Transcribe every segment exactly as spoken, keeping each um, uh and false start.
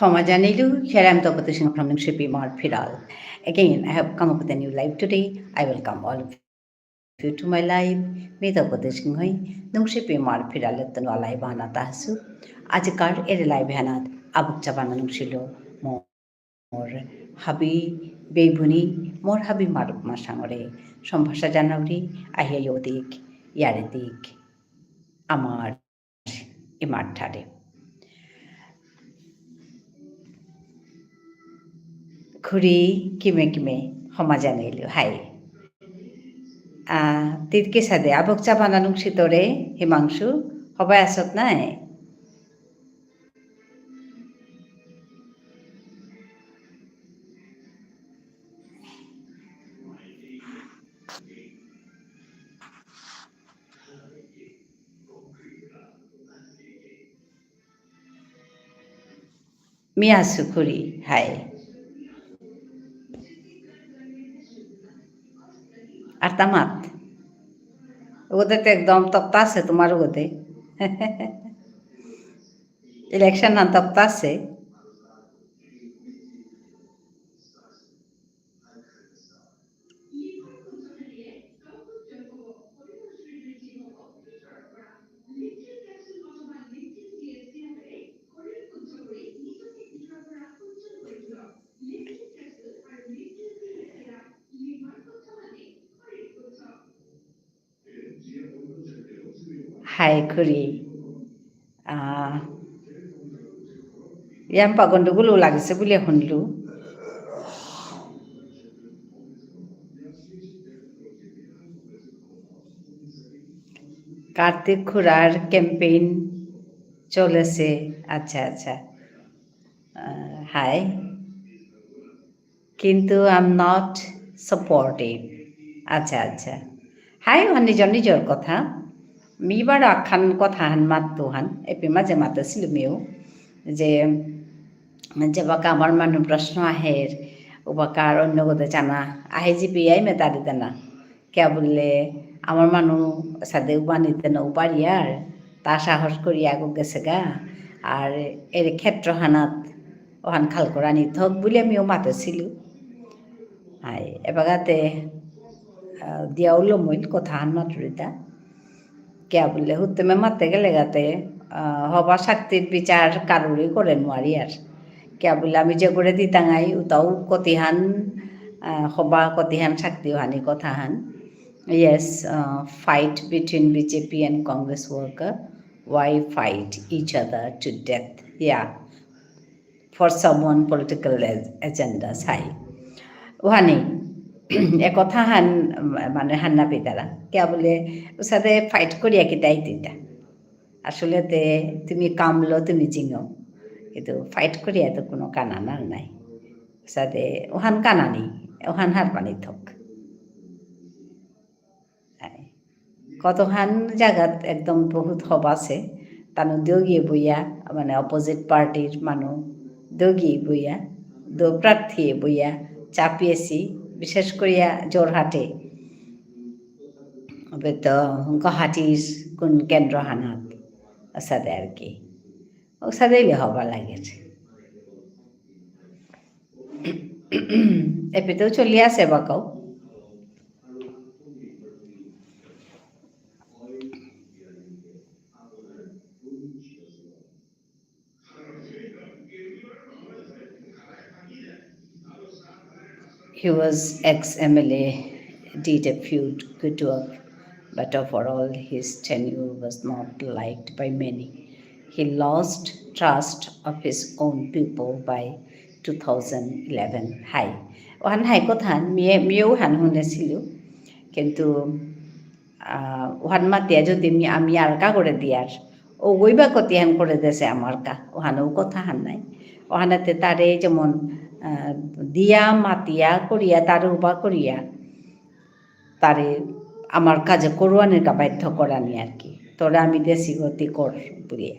ক্ষমা জানাইলু, here I am Taupati Singha from Nungshipi Imar Phiral. Again, I have come up with a new live today. I welcome all of you to my live. Me Tapati সিংহই নুংশিপি ইমার ফিরালেত্ত নুয়া live আহানাত আহেসু। আজিকার এরে live আহানাত আবুক চাবানা নুংশিলু মোর হাবি বেইবুনি, মোর হাবি মারুপ মাসাঙরে সম্ভাষা জানাউরি, আহিয়া ইয়দিক, ইয়ারেদিক, আমার ইমার ঠারে। খুরি কিমে কিমে ক্ষমা জানাইলু, হাই। আহ, তিতকে সাদে, আবক চা বানা নুংসিতরে, হিমাংশু, হবাই আসত নাই? মিয়া সুখুরি, হাই। আর তামাত। ওগোতে তো একদম তপ্তা আছে তোমার ওগোতে। Election না তপ্তা আছে। হাই খুরি। আহ, ইয়াম্পা গন্ডগোল লাগিছে বুলিয়া শুনলু। কার্তিক খুড়ার campaign চলেছে। আচ্ছা, আচ্ছা। আহ, হাই। কিন্তু I'm not supportive. আচ্ছা, আচ্ছা। হাই, ওহান নিজর নিজর কথা। মি বারো আখান কথা হান মাততু হান, এপি মাঝে মাতেসিলু মিউ, যে, যেবাকা আমার মানু প্রশ্ন আহের, উবাকার অন্য গদে জানা, আহে জিপিআই মেতারি দেনা। কিয়া বুললে, আমার মানু সাদে উবানি তেন উবারিয়ার, তা সাহস করি আগো গেসেগা। আর এর ক্ষেত্র হানাত ওহান খাল করানি থক বুলে আমিও মাতেসিলু। হাই, এবাগাতে, আহ, দিয়া উলো মইল কথা হান মাতুরিতা। কিয়া বুললে, হুত্তেমে মাতে গেলেগাতে, আহ, হবা শক্তির বিচার কারুরই করে নুয়ারি আর। কিয়া বুললে, আমি যে করে দিতাঙাই, উতাও কতিহান, আহ, হবা কতিহান শক্তি হানি কথা হান। Yes, uh, fight between BJP and Congress worker. Why fight each other to death? Yeah. For someone political ag-, agenda, হাই। ওহানি, এ কথা হান, মানে হান না পিতারা। কিয়া বুলে, উসাদে fight করিয়া কিতাই তিতা। আসলে তে তুমি কামলো তুমি জিঙো। কিন্তু fight করিয়া তো কোনো কানানার নাই। উসাদে ওহান কানানি, ওহান হারপানি থক। হাই। কতহান জাগাত একদম বহুত হবা আছে। তানু দুগিয়ে বইয়া, মানে, opposite partyর মানু দুগিয়ে বইয়া, দু প্রার্থীয়ে বইয়া, চাপিয়েছি, বিশেষ করিয়া যোরহাটে। অবে তো গুয়াহাটির কোন কেন্দ্র হানাত, ওসাদে আর কি। ওসাদে ইলে হবা লাগে। এপিতেও চলি আছে বাকাও। He was ex-M L A, did a few good work, but overall his tenure was not liked by many. He lost trust of his own people by two thousand eleven. হাই। ওহান হাই কথাহান, মিয়ে, মিয়েও হান শুনেছিল। কিন্তু, আহ, ওহান মাতিয়া যদি মি-, আমি আর কা করে দিয়ার, ও গইবা কতিহান করে দেসে আমার কা, ওহানও কথাহান নাই। ওহানাতে তারে যেমন, আহ, দিয়া, মাতিয়া, করিয়া, তারে উবা করিয়া, তারে আমার কাজে করুয়ানির কা বাধ্য করানি আর কি। তোরে আমি দেসি গতি কর বুলিয়া।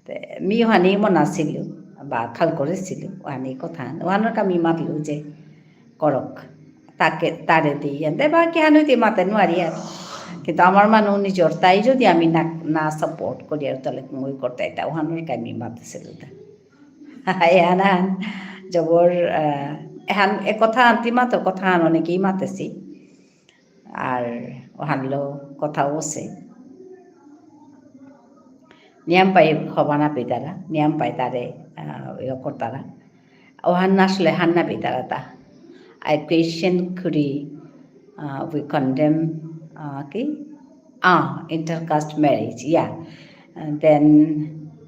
তে মি ওহানি মনাসিলু, বা খাল করেসিলু, ওহানি কথা। ওহানর কা মি মাতলু যে করক, তাকে, তারে দি, এনতে বা কিহানু দি মাতে নুয়ারি আর। কিন্তু আমার মানু নিজর তাই যদি আমি না, না support করি আর তাহলে কুঙগই করতে এটা, ওহানর কা মি মাতেসিলু তা। এহান আহান জবর, আহ, এহান এ কথা আনতি মাতো কথা আন অনেকেই মাতেছি। আর ওহানলো কথাও আছে। নিয়াম পাই হবা না পিতারা, নিয়াম পাই তারে, আহ, ইয়ে করতারা। ওহান আসলে হান না পিতারা তা। I question খুরি, আহ, we condemn, আহ, কি? Ah, intercaste marriage, yeah. And then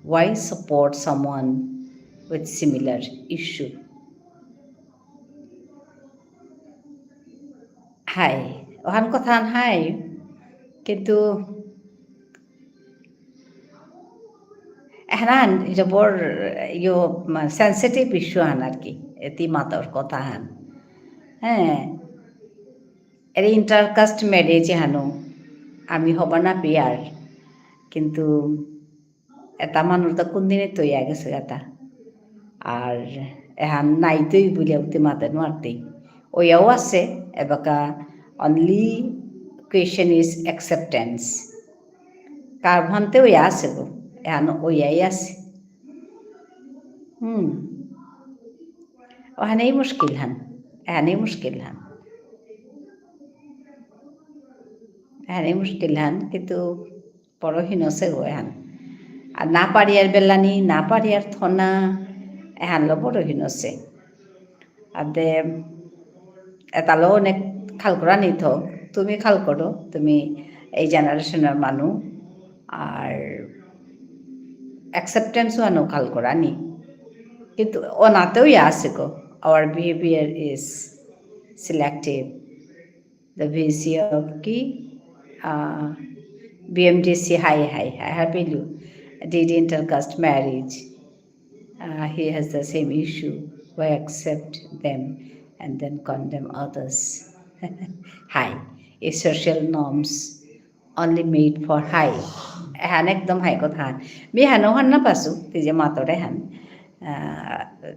why support someone with similar issue? হাই, ওহান কথা হাই, কিন্তু এহান জবর ইয়ো, মা-, sensitive issue হান আর কি, এতি মাতর কথা হান। হ্যাঁ, এরে intercaste marriage হানো, আমি হবা না পিয়ার, কিন্তু এতা মানুর তো কোন দিনে তৈয়া গেছে গাতা। আর এহান নাই তৈ বুলিয়া উঠতে মাতে নোয়ারতে। ওয়াও আছে, এবাকা only question is acceptance। কার ভানতে ওয়া আছে গো, এহান ওয়াই আছে। হুম। ওহানেই মুশকিল হান, এহানেই মুশকিল হান। এহানেই মুশকিল হান, কিন্তু বড় হিনসে গো এহান। আর না পারিয়ার বেলানি, না পারিয়ার থনা, এহানলো বড় হিনসে। আদে, এতালো অনেক খাল করা নিত, তুমি খাল করো, তুমি এই generationর মানু, আর acceptance আনো খাল করা নি। কিন্তু অনাতেও ইয়া আছে গো, our behavior is selective। The V C of কি? Uh, B M D C, hi, hi, hi, happy you. Did intercaste marriage. Uh, he has the same issue. Why accept them and then condemn others? Hi, is social norms only made for hi? এহান একদম হাই কথা হান। মি হানো হান না পাসু, তি যে মাতরে হান। আহ,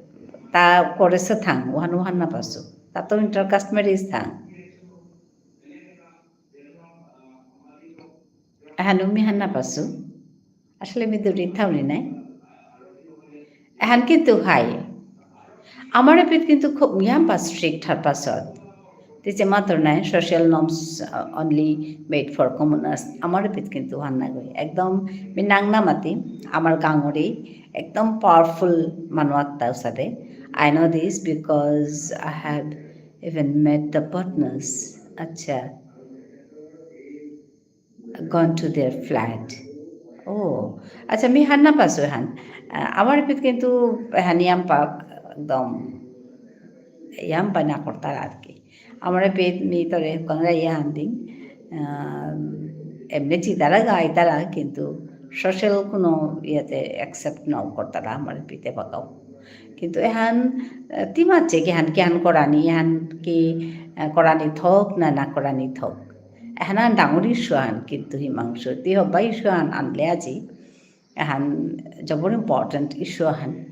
তা করেসে থাং, ওহান ওহান না পাসু। তা তো intercaste marriage থাং। এহানো মি হান না পাসু। আসলে মি দূরে থাউরি নাই। এহান কিন্তু হাই। আমার এপিত কিন্তু খুব ইয়াম পাস strict হার পাসত। তি যে মাতর নাই, social norms, uh, only made for commoners। আমার এপিত কিন্তু হান না গই। একদম মি নাং না মাতি, আমার গাঙরি একদম powerful মানু আত্তা উসাদে। I know this because I have even met the partners। আচ্ছা। Gone to their flat। ও, আচ্ছা, মি হান না পাসু হান। আহ, আমার এপিত কিন্তু হান ইয়াম পা একদম ইয়াম পা না করতারা আর কি। আমার এপিত মি তরে কংরা ইয়া হান দিন। আহ, এমনি চিতারা গাইতারা কিন্তু social কোনো ইয়েতে accept নাও করতারা আমার এপিতে বাকাও। কিন্তু এহান, আহ, তি মাতছে কি হান, কি হান করানি, এহান কি, আহ, করানি থক না না করানি থক। এহান ডাঙর issue আহান কিন্তু হিমাংশু, তি হবা issue আহান আনলে আজি। এহান জবর important issue আহান।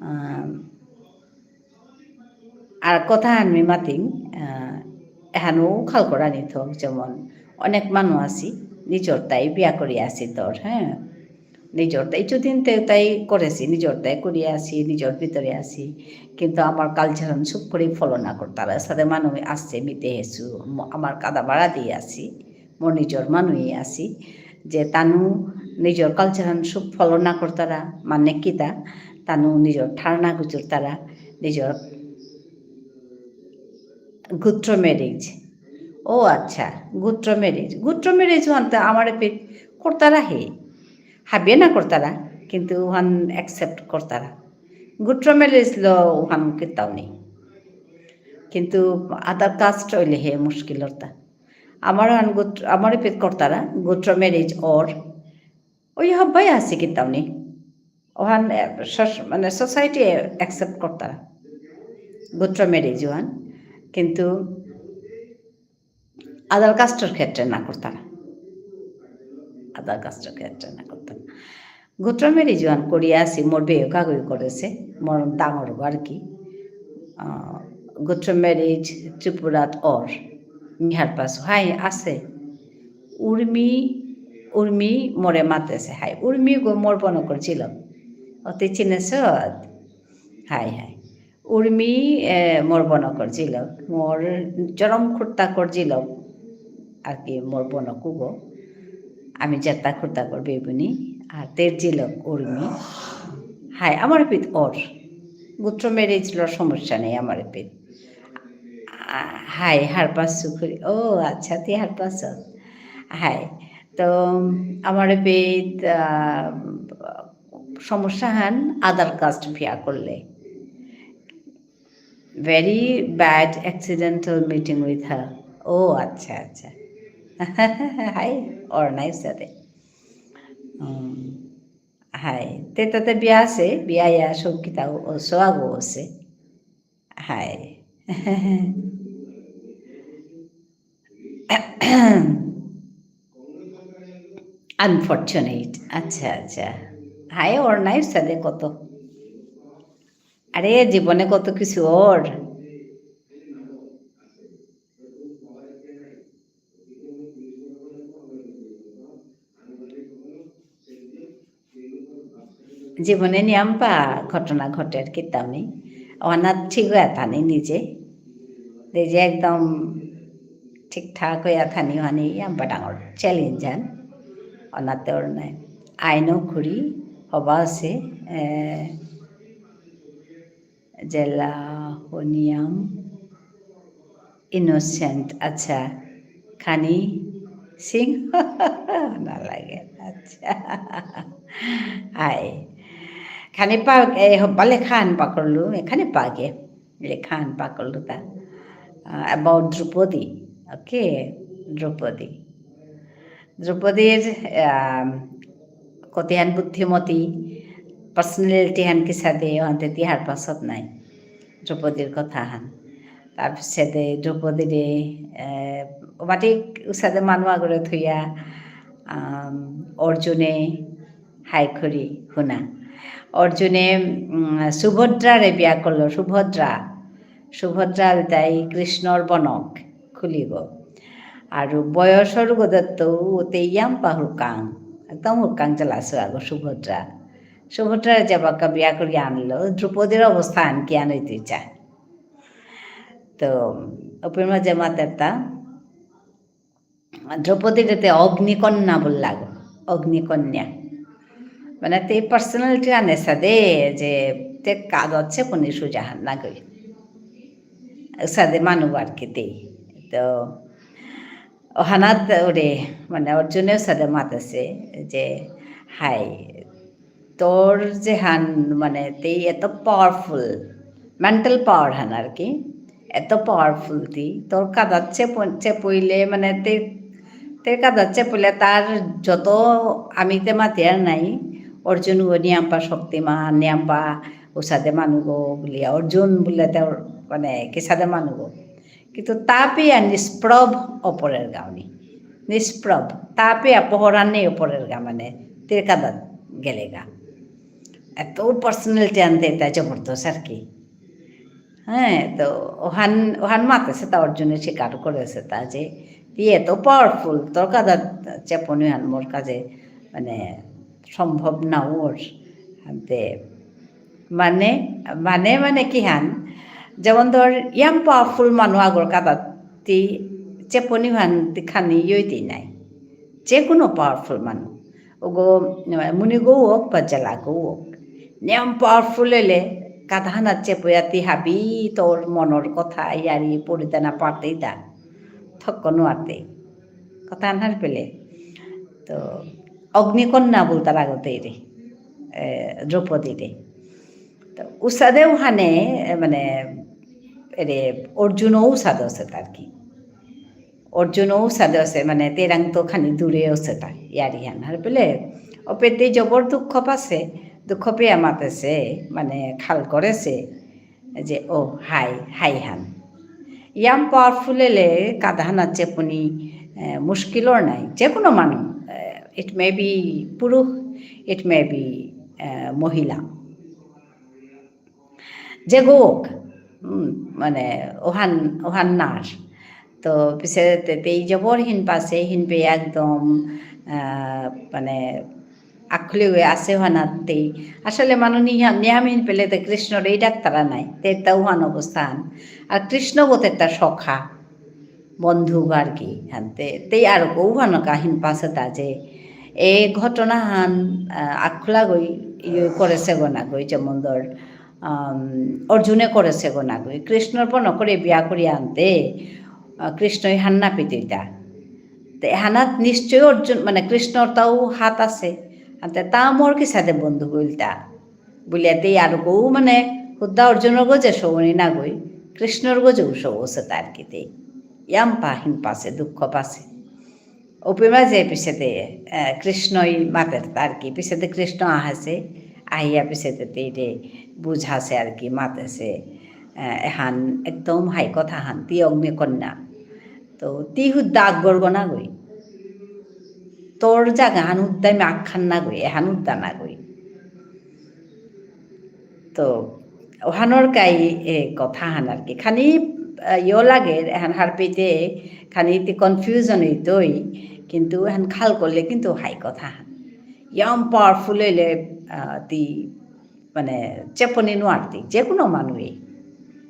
আহ, আর কথা হান মি মাতিং, আহ, এহানও খাল করানি থক, যেমন অনেক মানু আছি, নিজর তাই বিয়া করি আছি তোর, হ্যাঁ। নিজর তাই যদিন তে তাই করেছি, নিজর তাই করি আছি, নিজর ভিতরে আছি। কিন্তু আমার culture আমি চুপ করে follow না করতারা। সাথে মানু আসছে, মিতে হেসু, ম-, আমার কাদা বাড়া দিয়ে আছি, মোর নিজর মানুই আছি। যে তানু নিজর culture আমি চুপ follow না করতারা, মানে কিতা, তানু নিজর ঠারনা গুজরতারা, নিজর গোত্র marriage। ও আচ্ছা, গোত্র marriage। গোত্র marriage হানতে আমার এপিত করতারা হে। হাবিয়ে না করতারা, কিন্তু ওহান accept করতারা। গোত্র marriage লো ওহান কিতাও নেই। কিন্তু other caste হইলে হে মুশকিল হতা। আমার ওহান গোত্র, আমার এপিত করতারা, গোত্র marriage or ওই হব্বাই আছে কিতাও নেই। ওহান, এ, সস-, মানে society accept করতারা। গোত্র marriage ওহান। কিন্তু other casteর ক্ষেত্রে না করতারা। Other casteর ক্ষেত্রে না করতারা। গোত্র marriage ওহান করিয়া আছি, মোর বেয়ে কাগজ করেছে, মোর ডাঙর আর কি। আহ, গোত্র marriage ত্রিপুরাত অর, মিহার পাস, হাই, আছে। উর্মি, উর্মি মোরে মাতেছে, হাই। উর্মি গো মোর বনকর ছিল। অতি চিনেছ? হাই, হাই। উর্মি, এ, মোর বনকর জিলক, মোর জরম খুর্তাকর জিলক, আর কি মোর বনক উগো। আমি জেতা খুর্তাকর বেবুনি, আর তের জিলক উর্মি। হাই, আমার পিত অর। গোত্র marriage লো সমস্যা নেই আমার পিত। আ, হাই, হারপাসু খুরি। ও, আচ্ছা, তি হারপাস। হাই। তো, আমার পিত, আ, সমস্যা হান other caste বিয়া করলে। Very bad accidental meeting with her. ও, আচ্ছা, আচ্ছা। হাই, অর নাই সাথে। উম, হাই। তে তাতে বিয়া আছে, বিয়া ইয়া সব কিতাও, ও, সোয়াগো আছে। হাই। Unfortunate। আচ্ছা, আচ্ছা। হাই, অর নাই সাথে কত। আরে, জীবনে কত কিছু অর। জীবনে নিয়াম্পা ঘটনা ঘটের কিতামি। অনাত ঠিক হইয়া থানি নিজে। নিজে একদম ঠিকঠাক হইয়া থানি হানি ইয়াম্পা ডাঙর challenge হান। অনাতে অর নাই। আইনো খুরি হবা আছে, এ, জেলা হনিয়াম innocent, আচ্ছা। খানি সিং? নালাগে, আচ্ছা। হাই। খানি পা, এ, হব্বা লেখান পাকরলু, এ, খানি পাগে। লেখান পাকরলু তা। আ, about দ্রৌপদী। Okay, দ্রৌপদী। দ্রৌপদীর, আম, কতিহান বুদ্ধিমতী, personality হান কিসাদে, অহানতে তি হারপাসত নাই। দ্রৌপদীর কথা হান। তারপিসেদে দ্রৌপদীরে, এ, ওবাটি উসাদে মানু আগরে থইয়া, আম, অর্জুনে হাই করি হুনা। অর্জুনে, উম, সুভদ্রারে বিয়া করল, সুভদ্রা। সুভদ্রা ইলতাই কৃষ্ণর বনক খুলিব। আর বয়সর গদত্ত তেয়াম পা হুরকাং, একদম হুরকাং চালাসু আগো সুভদ্রা। সুভদ্রারে যেবাকা বিয়া করি আনলো, দ্রৌপদীর অবস্থা আন কি আন হইতে চা। তো, ওপের মাঝে মাতেরতা, দ্রৌপদীরে তে অগ্নিকন্যা বললাগো, অগ্নিকন্যা। মানে তে personality আনে সাদে যে তে কাদ হচ্ছে কোনি সুজাহান না গই। সাদে মানু আর কি তে। তো, ওহানাত ওরে, মানে অর্জুনেও সাদে মাতেছে যে, হাই, তোর যেহান, মানে, তেই এত powerful, mental power হান আর কি, এত powerful তি, তোর কাদাত চেপ-, চেপইলে, মানে, তে-, তে কাদাত চেপইলে তার যত আমি তে মাতিয়ার নাই, অর্জুন গো নিয়াম্পা শক্তিমান, নিয়াম্পা উসাদে মানুগো বুলিয়া, অর্জুন বুললে তোর, মানে, কিসাদে মানুগো। কিন্তু তা পেয়া নিষ্প্রভ অপরের গাউনি। নিষ্প্রভ। তা পেয়া পহরানি অপরের গা মানে, তের কাদাত গেলেগা। এত personality আনতে তা জবরদস্ত আর কি। হ্যাঁ, তো ওহান, ওহান মাতেছে তা অর্জুনে স্বীকার করেছে তা যে, তুই এত powerful, তোর কাদাত চেপনি হান মোর কাজে, মানে, সম্ভব না ওর। আনতে মানে, মানে, মানে কিহান? যেমন ধর, ইয়াম powerful মানু আগর কাদাত তি চেপনি হান তি খানি ইয়ই তি নাই। যে কোনো powerful মানু। ওগো, মুনিগো হোক বা জেলাগো হোক। নিয়াম powerful এলে, কাদাহানা চেপয়া তি হাবি তোর মনর কথা ইয়ারি পরিদানা পারতেই দা। থক্ক নোয়ারতেই। কথা আনহার পেলে। তো, অগ্নিকন্যা বলতার আগতেই রে। এ, দ্রৌপদী রে। তো উসাদে ওহানে, এ, মানে, এরে অর্জুনও উসাদে আছে তার কি। অর্জুনও উসাদে আছে, মানে, তেরাং তো খানি দূরে আছে তার, ইয়ারি হান। হার পেলে, অপেতে জবর দুঃখ পাছে, দুঃখ পেয়া মাতেছে, মানে, খাল করেছে, যে, ও, হাই, হাই হান। ইয়াম powerful এলে কাদাহানা চেপুনি, এ, মুশকিলর নাই। যে কোনো মানু, এ, it may be পুরুষ, it may be, এ, মহিলা। যে গোক, উম, মানে, ওহান, ওহান নার। তো পিছে তে, তে এই জবর হিন পাছে, হিন পে একদম, আ, মানে, আকখুলেগই আসে হানাত তেই। আসলে মানু নিয়া-, নিয়ামিন পেলে তে কৃষ্ণরে ডাকতারা নাই। তে তা উহান অবস্থান। আর কৃষ্ণ গো তে তা সখা, বন্ধু আর কি। হানতে তেই আর কো উহান কাহিন পাসে তা যে এ ঘটনা হান, আহ, আকখুলাগই ইয়ে করেসে গো না গই, যেমন ধর, আম, অর্জুনে করেসে গো না গই। কৃষ্ণর পণ করে বিয়া করি আনতে, আহ, কৃষ্ণই হান্না পিতইতা। তে হানাত নিশ্চয় অর্জুন, মানে, কৃষ্ণর তাও হাত আসে। আনতে তা মোর কিসাদে বন্ধু গইলতা। বুলিয়াতে ইয়ারকো, মানে, হুদ্দা অর্জুনর গজে সৌনি না গই, কৃষ্ণর গজেও সৌসে তার কিতে। ইয়াম্পা হিন পাসে, দুঃখ পাসে। ওপেমা যে পিছেতে, আহ, কৃষ্ণই মাতের তার কি, পিছেতে কৃষ্ণ আহেসে, আহিয়া পিছেতে তেইরে বুঝাসে আর কি, মাতেসে, আহ, এহান একদম হাই কথা হান, তি অগ্নিকন্যা। তো তি হুদ্দা আকগর গনা গই। তোর জাগা হান হুদ্দা মি আকখান না গই, এহান হুদ্দা না গই। তো, ওহানর কাই, এ, কথা হান আর কি। খানি, আহ, ইয়ো লাগে, এহান হারপেইতে, খানি তি confusion হইতই, কিন্তু এহান খাল করলে কিন্তু হাই কথা হান। ইয়াম powerful হইলে, আহ, তি, মানে, চেপনি নোয়ারতি, যে কোনো মানুয়ে,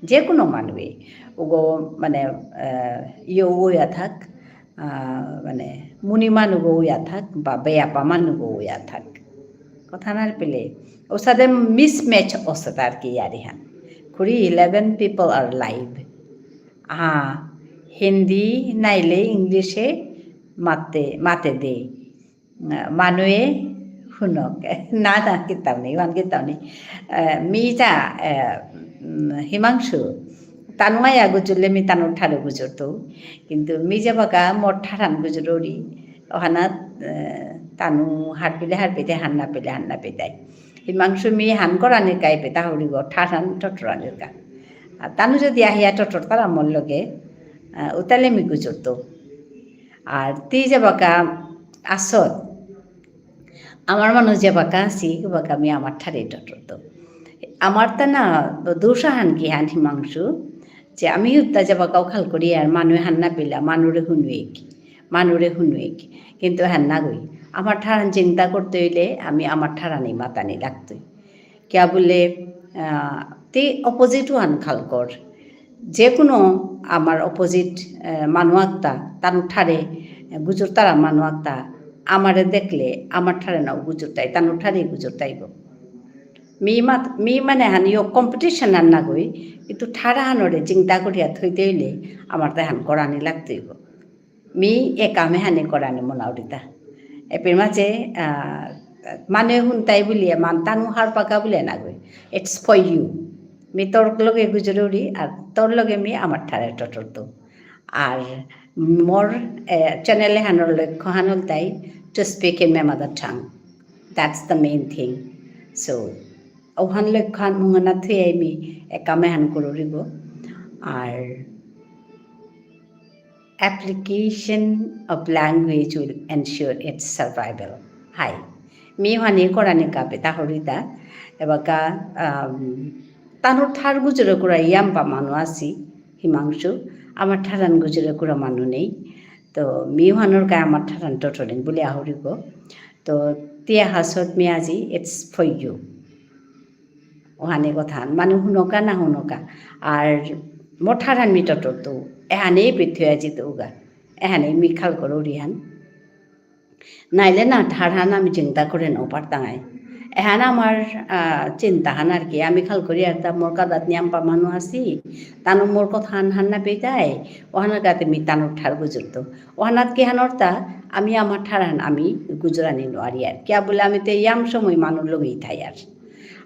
যে কোনো মানুয়ে। ওগো, মানে, আহ, ইয়ো ওয়া থাক, আহ, মানে, মুনি মানুগো ইয়া থাক, বা বেয়াপা মানুগো ইয়া থাক। কথা না পেলে, ওসাদে mismatch অসাদে আর কি ইয়ারি হান। খুরি eleven people are live। হ্যাঁ, হিন্দি নাইলে ইংলিশে মাতে, মাতে দে। আহ, মানুয়ে হুনক। না, না, কিতাও নেই, ওহান কিতাও নেই। আহ, মি যা, আহ, উম, হিমাংশু, তানু আয়া গুজুরলে মি তানুর ঠারে গুজুরতৌ। কিন্তু মি যেবাকা মোর ঠারহান গুজুরৌরি, ওহানাত, আহ, তানু হারপিলে হারপিতে, হান্না পিলে হান্না পিতাই। হিমাংশু মি হান করানির কা এপেই তা হরিগ, ঠারহান টটরানির কা। আর তানু যদি আহিয়া টটরতারা মোর লগে, আহ, উতালে মি গুজুরতৌ। আর তি যেবাকা আসত, আমার মানু যেবাকা আসি, বাকা মি আমার ঠারে টটরতৌ। আমার তা না দোষ আহান কিহান হিমাংশু, যে আমি হুদ্দা যেবাকাও খাল করি আর মানুয়ে হান্না পিলা, মানুরে হুনুয়েক, মানুরে হুনুয়েক। কিন্তু হান্না গই। আমার ঠারহান চিন্তা করতে হইলে আমি আমার ঠারহানি মাতানি লাগতই। কিয়া বুলে, আহ, তি opposite ওহান খাল কর। যে কোনো আমার opposite, আহ, মানু আকতা, তানু ঠারে, আহ, গুজুরতারা মানু আকতা, আমারে দেখলে আমার ঠারে নাও গুজুরতাই, তানু ঠারে গুজুরতাই গো। মি মাত-, মি মানে হান ইয়ো competition আর না গই, কিন্তু ঠারহানরে চিন্তা করিয়া থইতে হইলে আমার তাই হান করানি লাগতই গো। মি এ কাম এহানি করানি মনাউরিতা। এপেই মাঝে, আহ, মানে হুনতাই বুলিয়া, মান তানু হারপাকা বুলিয়া না গই। It's for you. মি তোর লগে গুজরুরি, আর তোর লগে মি আমার ঠারে টটরতৌ। আর মোর, এ, channel এহানর লক্ষ্য হান হলতাই to speak in my mother tongue. That's the main thing. So, ওহান লক্ষ্য হান মুঙানা থুয়াই মি এ কাম এহান করুরিব। আর application of language will ensure its survival. হাই। মি ওহানি করানি কা এপেই তা হরিতা। এবাকা, আম, তানুর ঠার গুজরে কুরা ইয়াম্পা মানু আসি, হিমাংশু। আমার ঠারহান গুজরে কুরা মানু নেই। তো মি ওহানর কা আমার ঠারহান টটরিং বুলিয়া হরিগ। তো তি আহাসত মি আজি, it's for you. ওহানি কথাহান, মানু হুনকা না হুনকা। আর মোর ঠারহান মি টটরতৌ, এহানি পিথে আজি তৌগা। এহানি মি খাল করুরিহান। নাইলে না ঠারহান আমি চিন্তা করে নাও পারতাঙাই। এহান আমার, আহ, চিন্তাহান আর কি। আমি খাল করি আর তা মোর কাদাত নিয়াম্পা মানু আসি, তানু মোর কথাহান হান্না পিতাই, ওহানর কাতে মি তানুর ঠার গুজরতৌ। ওহানাত কিহান অরতা, আমি আমার ঠারহান আমি গুজরানি নোয়ারি আর। কিয়া বুলে আমি তে ইয়াম সময় মানুর লগেই থাই আর।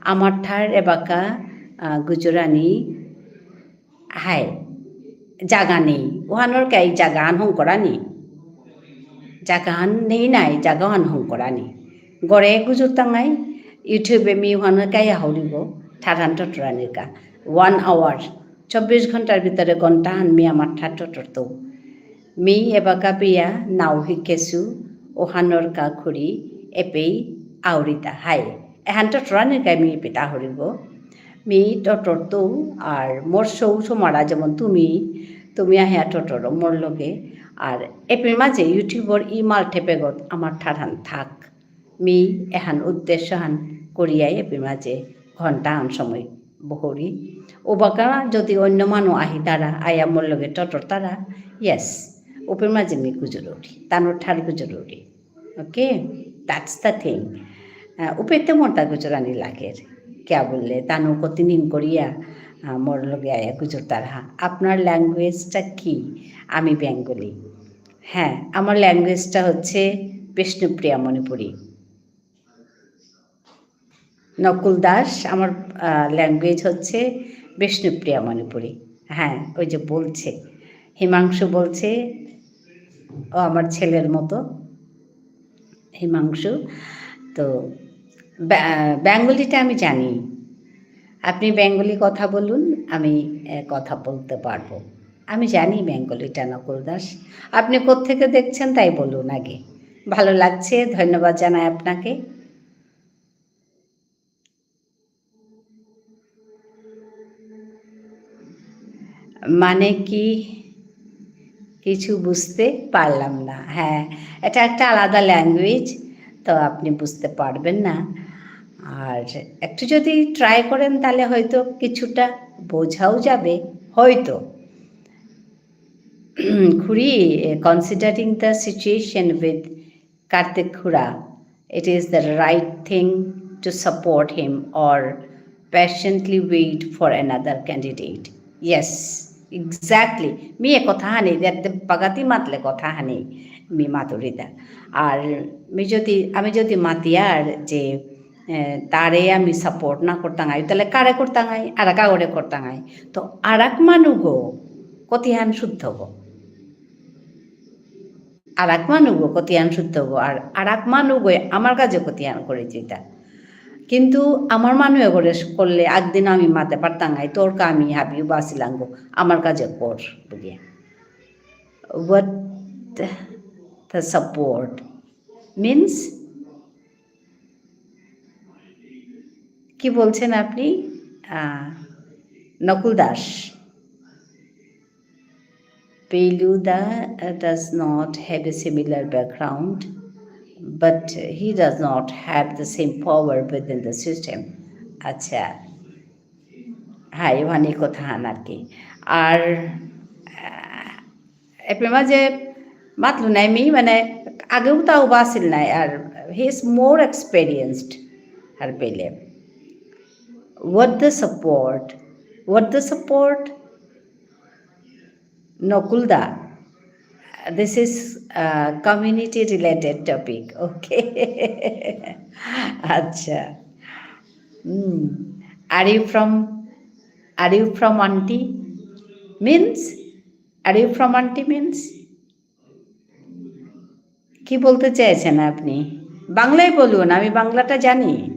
আমার ঠার এবাকা, আহ, গুজরানি হাই, জাগা নেই। ওহানর কাই জাগাহান হঙকরানি। জাগাহান নেই নাই, জাগাহান হঙকরানি। গরে গুজুরতাঙাই, YouTube এ মি ওহানর কাই হাউরিব, ঠারহান টটরানির কা। One hour, চব্বিশ ঘন্টার ভিতরে ঘন্টাহান মি আমার ঠার টটরতৌ। মি এবাকা পিয়া নাও হিকেসু, ওহানর কা খুরি, এপেই আউরিতা হাই। এহান টটরানির কা মি এপেই তা হরিব। মি টটরতৌ, আর মোর সৌ সমারা যেমন তুমি, তুমি আহিয়া টটরো মোর লগে। আর এপেই মাঝে YouTube র ই মাল ঠেপেগত আমার ঠারহান থাক। মি এহান উদ্দেশ্যহান করিয়াই এপি মাঝে ঘন্টাহান সময় বহরি। ওবাকা যদি অন্য মানু আহিতারা, আয়া মোর লগে টটরতারা, yes, ওপের মাঝে মি গুজরুরি, তানুর ঠার গুজরুরি। Okay, that's the thing. আহ, উপেতে মোরতা গুজরানি লাগের। কিয়া বুললে, তানু কতিদিন করিয়া, আহ, মোর লগে আয়া গুজরতারা। আপনার languageটা কি? আমি Bengali। হ্যাঁ, আমার languageটা হচ্ছে বিষ্ণুপ্রিয়া মণিপুরী। নকুল দাস, আমার, আহ, language হচ্ছে বিষ্ণুপ্রিয়া মণিপুরী। হ্যাঁ, ওই যে বলছে, হিমাংশু বলছে, "ও আমার ছেলের মতো।" হিমাংশু, তো, ব্যা-, Bengaliটা আমি জানি। আপনি Bengali কথা বলুন, আমি, এ, কথা বলতে পারবো। আমি জানি Bengaliটা, নকুল দাস। আপনি কোত্থেকে দেখছেন, তাই বলুন আগে। ভালো লাগছে, ধন্যবাদ জানাই আপনাকে। মানে কি? কিছু বুঝতে পারলাম না। হ্যাঁ, এটা একটা আলাদা language, তো আপনি বুঝতে পারবেন না। আর একটু যদি try করেন, তাহলে হয়তো কিছুটা বোঝাও যাবে, হয়তো। খুড়ি, considering the situation with Kartik Khura, it is the right thing to support him or patiently wait for another candidate. Yes, exactly. Me a কথা হানি, দেখতে পাগাতি মাতলে কথা হানি, মি মাতুরিতা। আর মি যদি, আমি যদি মাতিয়ার যে, এ, তারে আমি support না করতাঙাই, তাহলে কারে করতাঙাই? আরাক আগরে করতাঙাই। তো আরাক মানুগো কতিহান শুদ্ধ গো। আরাক মানুগো কতিহান শুদ্ধ গো, আর আরাক মানুগো আমার কাজে কতিহান করে যেতা। কিন্তু আমার মানু এগরে করলে একদিন আমি মাতে পারতাঙাই, তোর কা আমি হাবি উবাসিলাঙ্গো, আমার কাজে কর, বুলিয়া। What the support means? কি বলছেন আপনি? আহ, নকুল Das. Peluda, uh, does not have a similar background, but he does not have the same power within the system. আচ্ছা। হ্যাঁ, এহানি কথাহান আর কি। আর, আহ, এপেমা যে মাতলু নাই মি, মানে, আগেও তা উবাসিল নাই, আর he is more experienced, আর পেলে। What the support? What the support? নকুলদা, this is, uh, community related topic, okay? আচ্ছা। হুম। Are you from, are you from aunty? Means? Are you from aunty means? কি বলতে চাইছেন আপনি? বাংলায় বলুন, আমি বাংলাটা জানি।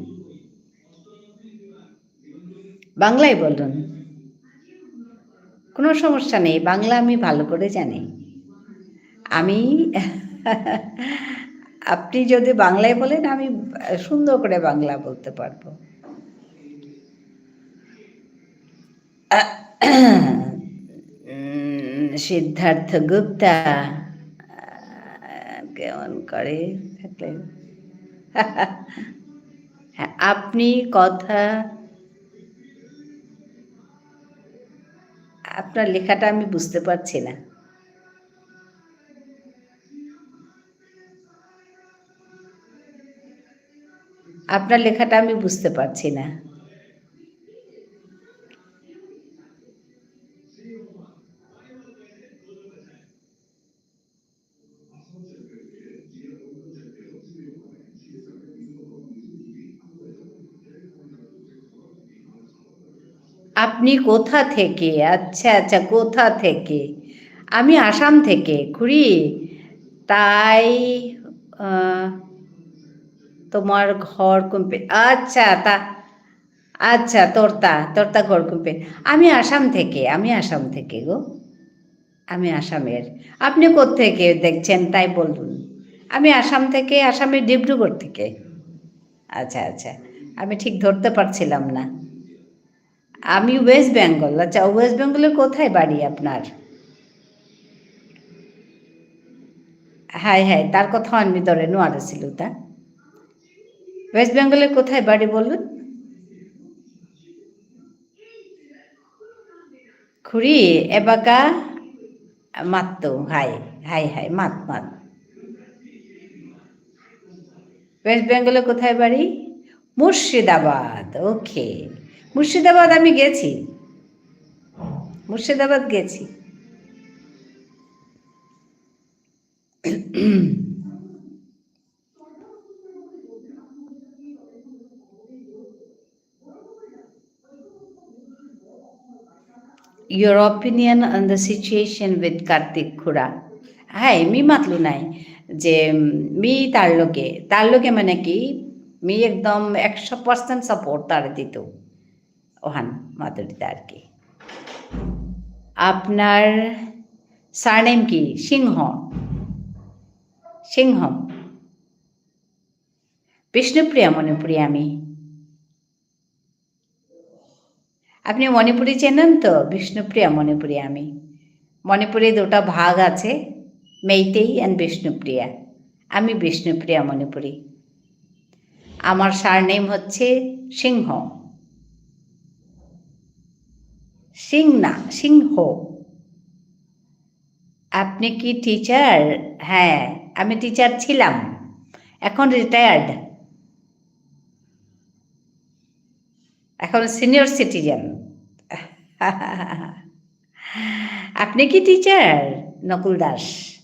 বাংলায় বলুন। কোনো সমস্যা নেই, বাংলা আমি ভালো করে জানি। আমি, আপনি যদি বাংলায় বলেন, আমি সুন্দর করে বাংলা বলতে পারবো। উম, সিদ্ধার্থ গুপ্তা, কেমন করে থাকলেন? হ্যাঁ, আপনি কথা, আপনার লেখাটা আমি বুঝতে পারছি না। আপনার লেখাটা আমি বুঝতে পারছি না। আপনি কোথা থেকে? আচ্ছা, আচ্ছা, কোথা থেকে? আমি আসাম থেকে। খুড়ি, তাই, আহ, তোমার ঘর কোন পে-, আচ্ছা, তা, আচ্ছা, তোরতা, তোরতা ঘর কোন পে-, আমি আসাম থেকে, আমি আসাম থেকে গো। আমি আসামের। আপনি কোত্থেকে দেখছেন তাই বলুন। আমি আসাম থেকে, আসামের ডিব্রুগড় থেকে। আচ্ছা, আচ্ছা। আমি ঠিক ধরতে পারছিলাম না। আমি ওয়েস্ট বেঙ্গল। আচ্ছা, ওয়েস্ট বেঙ্গলের কোথায় বাড়ি আপনার? হাই, হাই, তার কথা আমি ধরে নোয়ারেছিল তা। ওয়েস্ট বেঙ্গলের কোথায় বাড়ি বলুন? খুড়ি, এবাকা মাত্তু, হাই, হাই, হাই, মাত, মাত। ওয়েস্ট বেঙ্গলে কোথায় বাড়ি? মুর্শিদাবাদ, ওকে। মুর্শিদাবাদ আমি গেছি। মুর্শিদাবাদ গেছি। Your opinion on the situation with Kartik খুড়া? হাই, মি মাতলু নাই যে, উম, মি তার লগে, তার লগে মানে কি, মি একদম একশো percent support তার দিত। ওহান মাতুরিতা আর কি। আপনার surname কি? সিংহ। সিংহ। বিষ্ণুপ্রিয়া মণিপুরী আমি। আপনি মণিপুরী চেনেন তো? বিষ্ণুপ্রিয়া মণিপুরী আমি। মণিপুরে দুটা ভাগ আছে, মেইতেই and বিষ্ণুপ্রিয়া। আমি বিষ্ণুপ্রিয়া মণিপুরী। আমার surname হচ্ছে সিংহ। সিং না, সিংহ। আপনি কি teacher? হ্যাঁ, আমি teacher ছিলাম, এখন retired। এখন senior citizen। আপনি কি teacher, নকুল দাস?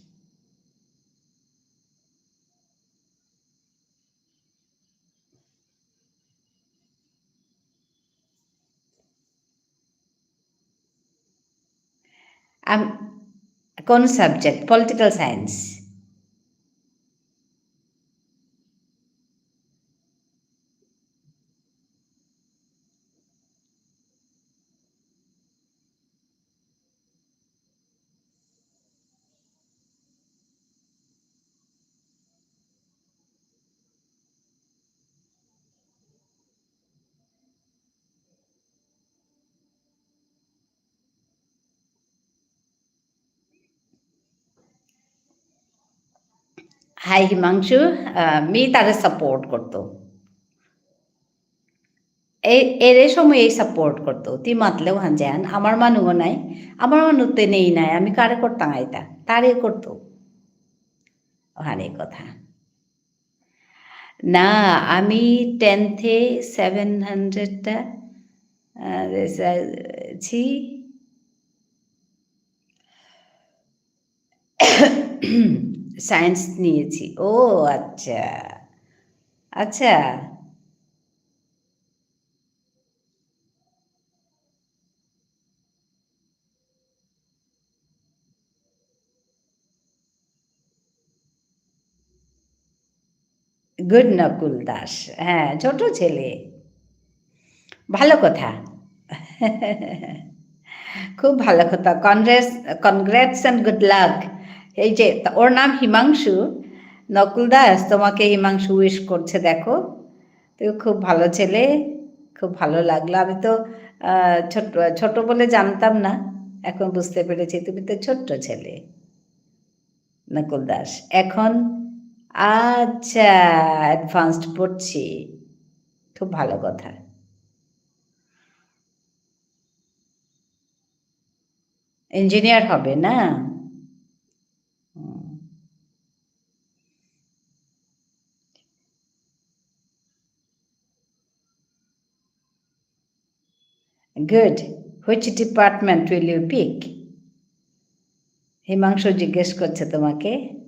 আম-, কোন subject? Political science। Hi Himanshu, আহ, মি তারে support করতো। এই, এরে সময় এই support করতো। তি মাতলেও হান যেহান, আমার মানুও নাই, আমার মানুতে নেই নাই, আমি কারে করতাম আইতা? তারে করতো। ওহানে কথা। না, আমি tenth এ seven hundred টা, আহ, রেজাল্ট ছি। Science নিয়েছি। ও আচ্ছা। আচ্ছা। Good নকুল দাস। হ্যাঁ, ছোট ছেলে। ভালো কথা। খুব ভালো কথা। Congrats, congrats and good luck। এই যে, তা-, ওর নাম হিমাংশু। নকুল দাস, তোমাকে হিমাংশু wish করছে, দেখো। তুমি খুব ভালো ছেলে, খুব ভালো লাগলো। আমি তো, আহ, ছোট, ছোট বলে জানতাম না, এখন বুঝতে পেরেছি তুমি তো ছোট্ট ছেলে, নকুল দাস। এখন, আচ্ছা, advanced পড়ছি, খুব ভালো কথা। ইঞ্জিনিয়ার হবে না? হুম। Good. Which department will you pick? Himanshu জিজ্ঞেস করছে তোমাকে।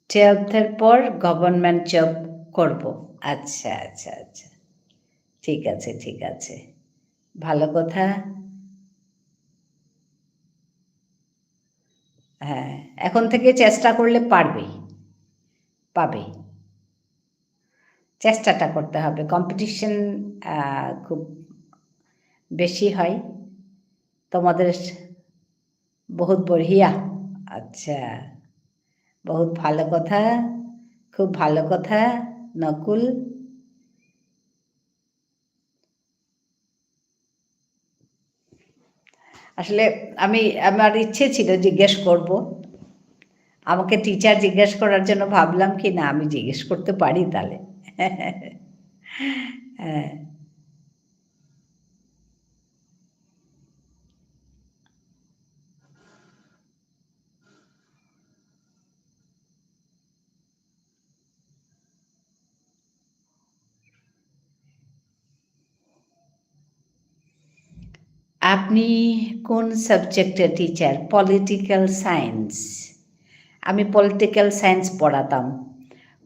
Twelfth এর পর গভর্নমেন্ট জব করব। আচ্ছা, আচ্ছা, আচ্ছা। ঠিক আছে, ঠিক আছে। ভালো কথা। হ্যাঁ, এখন থেকে চেষ্টা করলে পারবেই। পাবে। চেষ্টাটা করতে হবে। কম্পিটিশন, আহ, খুব বেশি হয়। তোমাদের বহুত বঢ়িয়া। আচ্ছা। বহুত ভালো কথা। খুব ভালো কথা, নকুল। আসলে আমি, আমার ইচ্ছে ছিল জিজ্ঞেস করব। আমাকে টিচার জিজ্ঞেস করার জন্য ভাবলাম কি না, আমি জিজ্ঞেস করতে পারি তাহলে। হ্যাঁ। আপনি কোন সাবজেক্টের টিচার? Political science. আমি পলিটিক্যাল সায়েন্স পড়াতাম।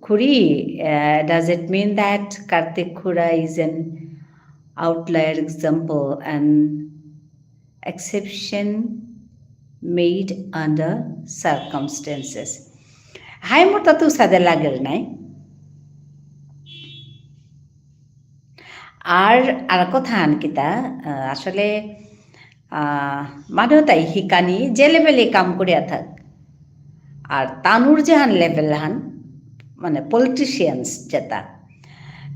খুড়ি, আহ, does it mean that Kartik Khura is an outlier example, an exception made under circumstances? হাই, মোর তাতে উসাদে লাগের নাই। আর, আর কথা আন কিতা, আহ, আসলে, আহ, মানু তাই হিকানি যে লেভেলে কাম করিয়া থাক। আর তানুর যেহান লেভেল হান, মানে পলিটিশিয়ানস যেটা,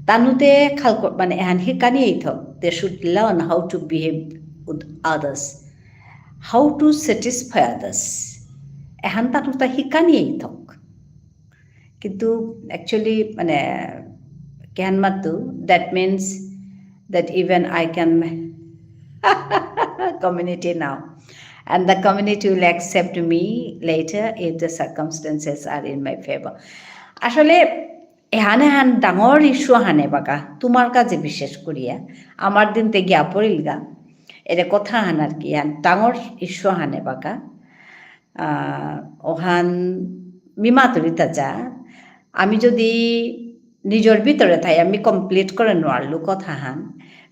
তানুতে খাল ক-, মানে এহান হিকানি এই থক, they should learn how to behave with others, how to satisfy others। এহান তানুতা হিকানি এই থক। কিন্তু actually, মানে, কিহান মাতু, that means that even I can community now. And the community will accept me later if the circumstances are in my favor. আসলে, এহান এহান ডাঙর ইস্যু হানে বাকা, তোমার কাছে বিশেষ করিয়া, আমার দিন তে গিয়া পড়িলগা, এরে কথা হান আর কি, এহান ডাঙর ইস্যু হানে বাকা। আহ, ওহান মি মাতুরিতা চা, আমি যদি নিজর ভিতরে থাই, আমি কমপ্লিট করে নোয়ারলু কথা হান।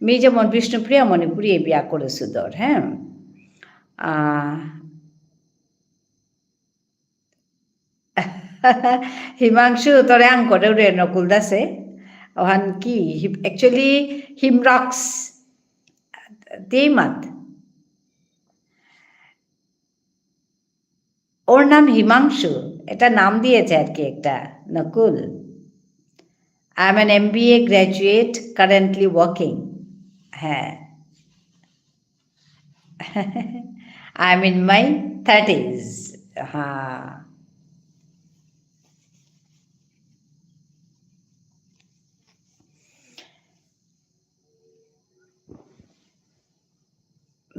মি যেমন বিষ্ণুপ্রিয়া মণিপুরী বিয়া করেসু ধর, হ্যাঁ? আহ, হিমাংশু, তোরে আং করে উড়ে নকুল দাসে। ওহান কি? Hi-, actually, হিমরক্স। তেই মাত। ওর নাম হিমাংশু, এটা নাম দিয়েছে আর কি একটা, Nakul. I am an M B A graduate, currently working. হ্যাঁ। I am in my thirties. হ্যাঁ।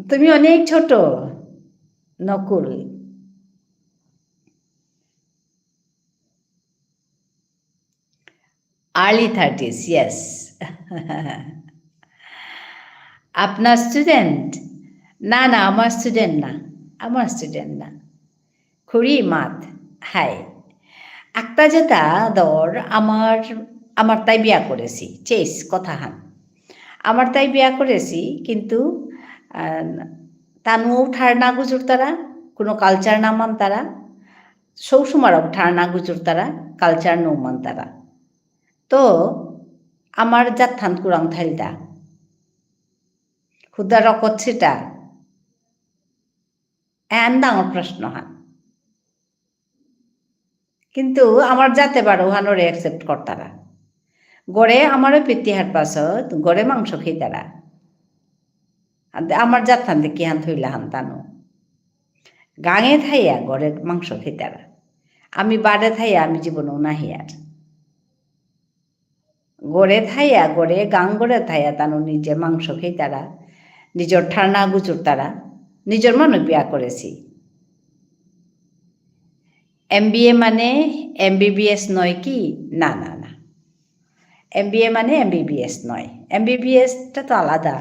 তুমি অনেক ছোট, নকুল। Early thirties, yes. আপনার স্টুডেন্ট? না, না, আমার স্টুডেন্ট না, আমার স্টুডেন্ট না। খুড়ি মাত, হাই। একটা যেটা ধর, আমার, আমার তাই বিয়া করেছি, চেস কথা হান। আমার তাই বিয়া করেছি, কিন্তু, আহ, তানুও ঠার না গুজুরতারা, কোনো কালচার না মানতারা, সৌ সুমারও ঠার না গুজুরতারা, কালচার নৌ মানতারা। তো, আমার জাতহান কুরাং থাইলতা। হুদা রকত ছিটা। এন ডাঙর প্রশ্ন হান। কিন্তু আমার জাতে বারো হানরে accept করতারা। গড়ে আমারও পিতিহার পাছত, গড়ে মাংস খেতারা। আদে আমার জাত হানতে কি হান থইলা হান তানু। গাঙে থাইয়া গড়ে মাংস খেতারা। আমি বারে থাইয়া আমি জীবনও না হিয়ার। গড়ে থাইয়া, গড়ে, গাঙ গড়ে থাইয়া তানু নিজে মাংস খেতারা, নিজর ঠারনা গুজুরতারা, নিজর মানু বিয়া করেছি। M B A মানে M B B S নয় কি? না, না, না। M B A মানে M B B S নয়। M B B S টা তো আলাদা।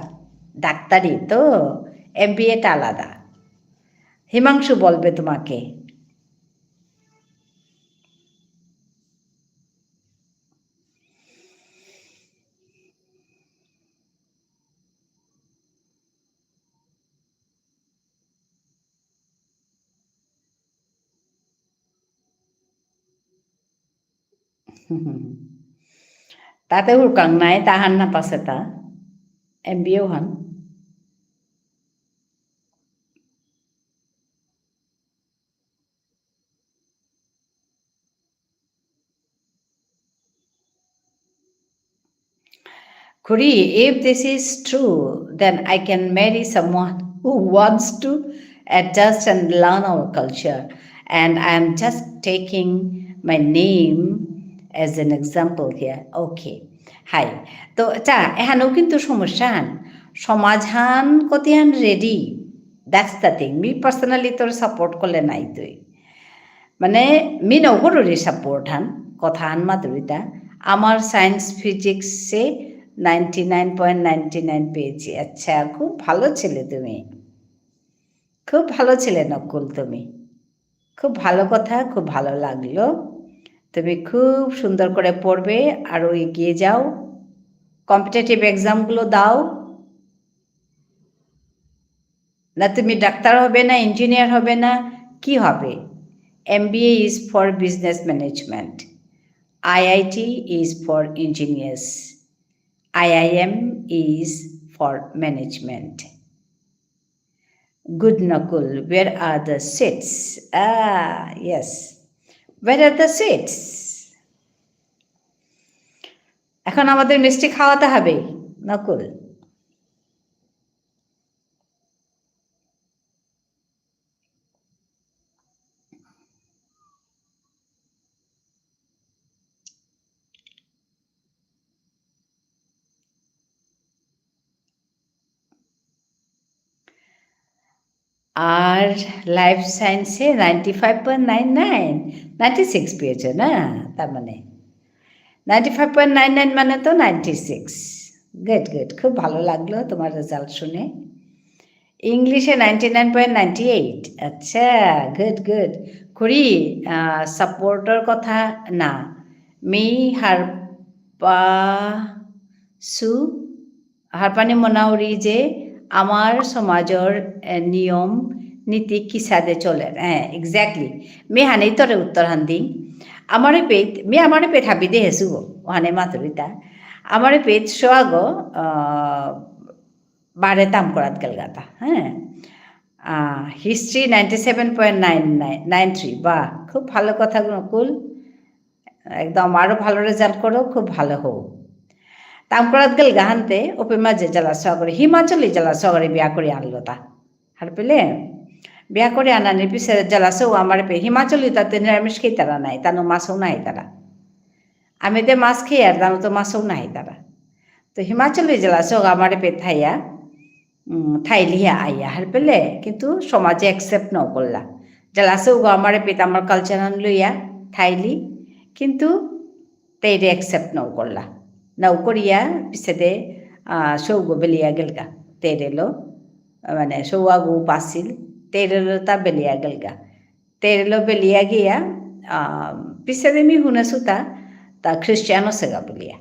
ডাক্তারি তো, M B A টা আলাদা। হিমাংশু বলবে তোমাকে। তাতে হুরকাং নাই, তাহান না পাসে তা, M B A হান। খুড়ি, if this is true, then I can marry someone who wants to adjust and learn our culture. And I am just taking my name as an example here. Okay. হাই। তো, চা, এহানও কিন্তু সমস্যা হান। সমাজ হান কতি হান ready? That's the thing. মি personally তোর support করলে নাই তুই। মানে, মি নগরুরি support হান, কথা হান মাতুরিতা। আমার science physics এ ninety nine point nine nine পেয়েছি। আচ্ছা, খুব ভালো ছেলে তুমি। খুব ভালো ছেলে নকুল তুমি। খুব ভালো কথা, খুব ভালো লাগলো। তুমি খুব সুন্দর করে পড়বে, আরো এগিয়ে যাও। Competitive exam গুলো দাও। না তুমি ডাক্তার হবে, না engineer হবে, না কি হবে? M B A is for business management. I I T is for engineers. I I M is for management. Good, Nakul. Where are the seats? Ah, yes. Where are the seats? এখন আমাদের মিষ্টি খাওয়াতে হবে, নকুল। আর life science এ ninety five point nine nine, ninety six পেয়েছো না? তার মানে ninety five point nine nine মানে তো ninety six। Good, good. খুব ভালো লাগলো তোমার result শুনে। ইংলিশে ninety nine point nine eight। আচ্ছা, good, good. খুড়ি, আহ, support র কথা না। মি হারপাসু, হারপানি মনাউরি যে আমার সমাজর, এ, নিয়ম নীতি কিসাদে চলের। হ্যাঁ, exactly. মি হানেই তোরে উত্তর হান দিং। আমারে পেত, মি আমারে পেত হাবি দেহেসু গো, ওহানে মাতুরিতা। আমারে পেত সোয়াগো, আহ, বারে তাম করাত গেলগাতা, হ্যাঁ। আহ, history ninety seven point nine nine, nine three, বাহ, খুব ভালো কথা, নকুল। একদম আরো ভালো result করো, খুব ভালো হও। তাম করাত গেলগা হানতে, ওপে মাঝে জেলা সগরে, হিমাচলি জেলা সগরে বিয়া করে আনলো তা। হারপেলে? বিয়া করে আনানি পিছে জেলা সৌ আমারে পে, হিমাচলি তাতে নিরামিষ খেয়ে তারা নাই, তানু মাছও নাই তারা। আমি তে মাছ খেয়ে আর তানু তো মাছও নাই তারা। তো হিমাচলি জেলা সৌ আমারে পে থাইয়া, উম, থাইলিয়া আইয়া হারপেলে, কিন্তু সমাজে accept ন করলা। জেলা সৌগ আমারে পেত আমার culture আন লইয়া থাইলি, কিন্তু তেরে accept ন করলা। ন করিয়া পিছেদে, আহ, সৌগ বেলিয়া গেলগা। তেরেলো, মানে, সৌগো পাসিল, তেরেলো তা বেলিয়া গেলগা। তেরেলো বেলিয়া গিয়া, আহ, পিছেদে মি হুনেসু তা, তা খ্রিস্টিয়ান অসেগা বুলিয়া।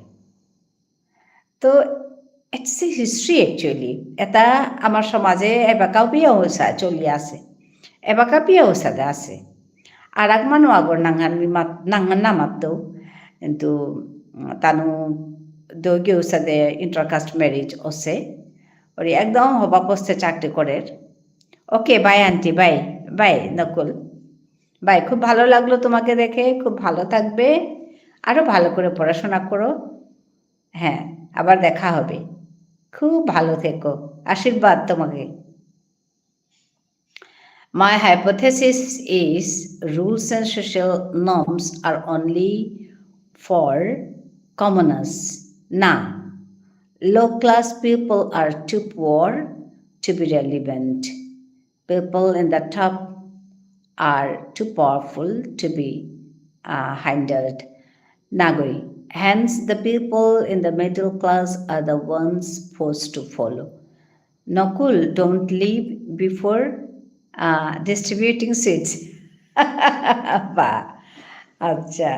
তো, it's a history actually. এটা আমার সমাজে এবাকাও বিয়া অসা চলি আছে। এবাকা বিয়া অসাদে আছে। আর এক মানু আগর নাঙহান মি মাত-, নাঙহান না মাততো। কিন্তু, উম, তানু দৌগি অসাদে inter-caste marriage অসে। ওরে একদম হবা post এ চাকরি করের। Okay, bye aunty, bye, bye Nakul. Bye, খুব ভালো লাগলো তোমাকে দেখে, খুব ভালো থাকবে, আরো ভালো করে পড়াশোনা করো। হ্যাঁ, আবার দেখা হবে। খুব ভালো থেকো, আশীর্বাদ তোমাকে। My hypothesis is rules and social norms are only for commoners. না, low class people are too poor to be relevant. People in the top are too powerful to be, uh, hindered. নাগই। Hence, the people in the middle class are the ones forced to follow. Nakul, don't leave before, uh, distributing sweets. বাহ, আচ্ছা।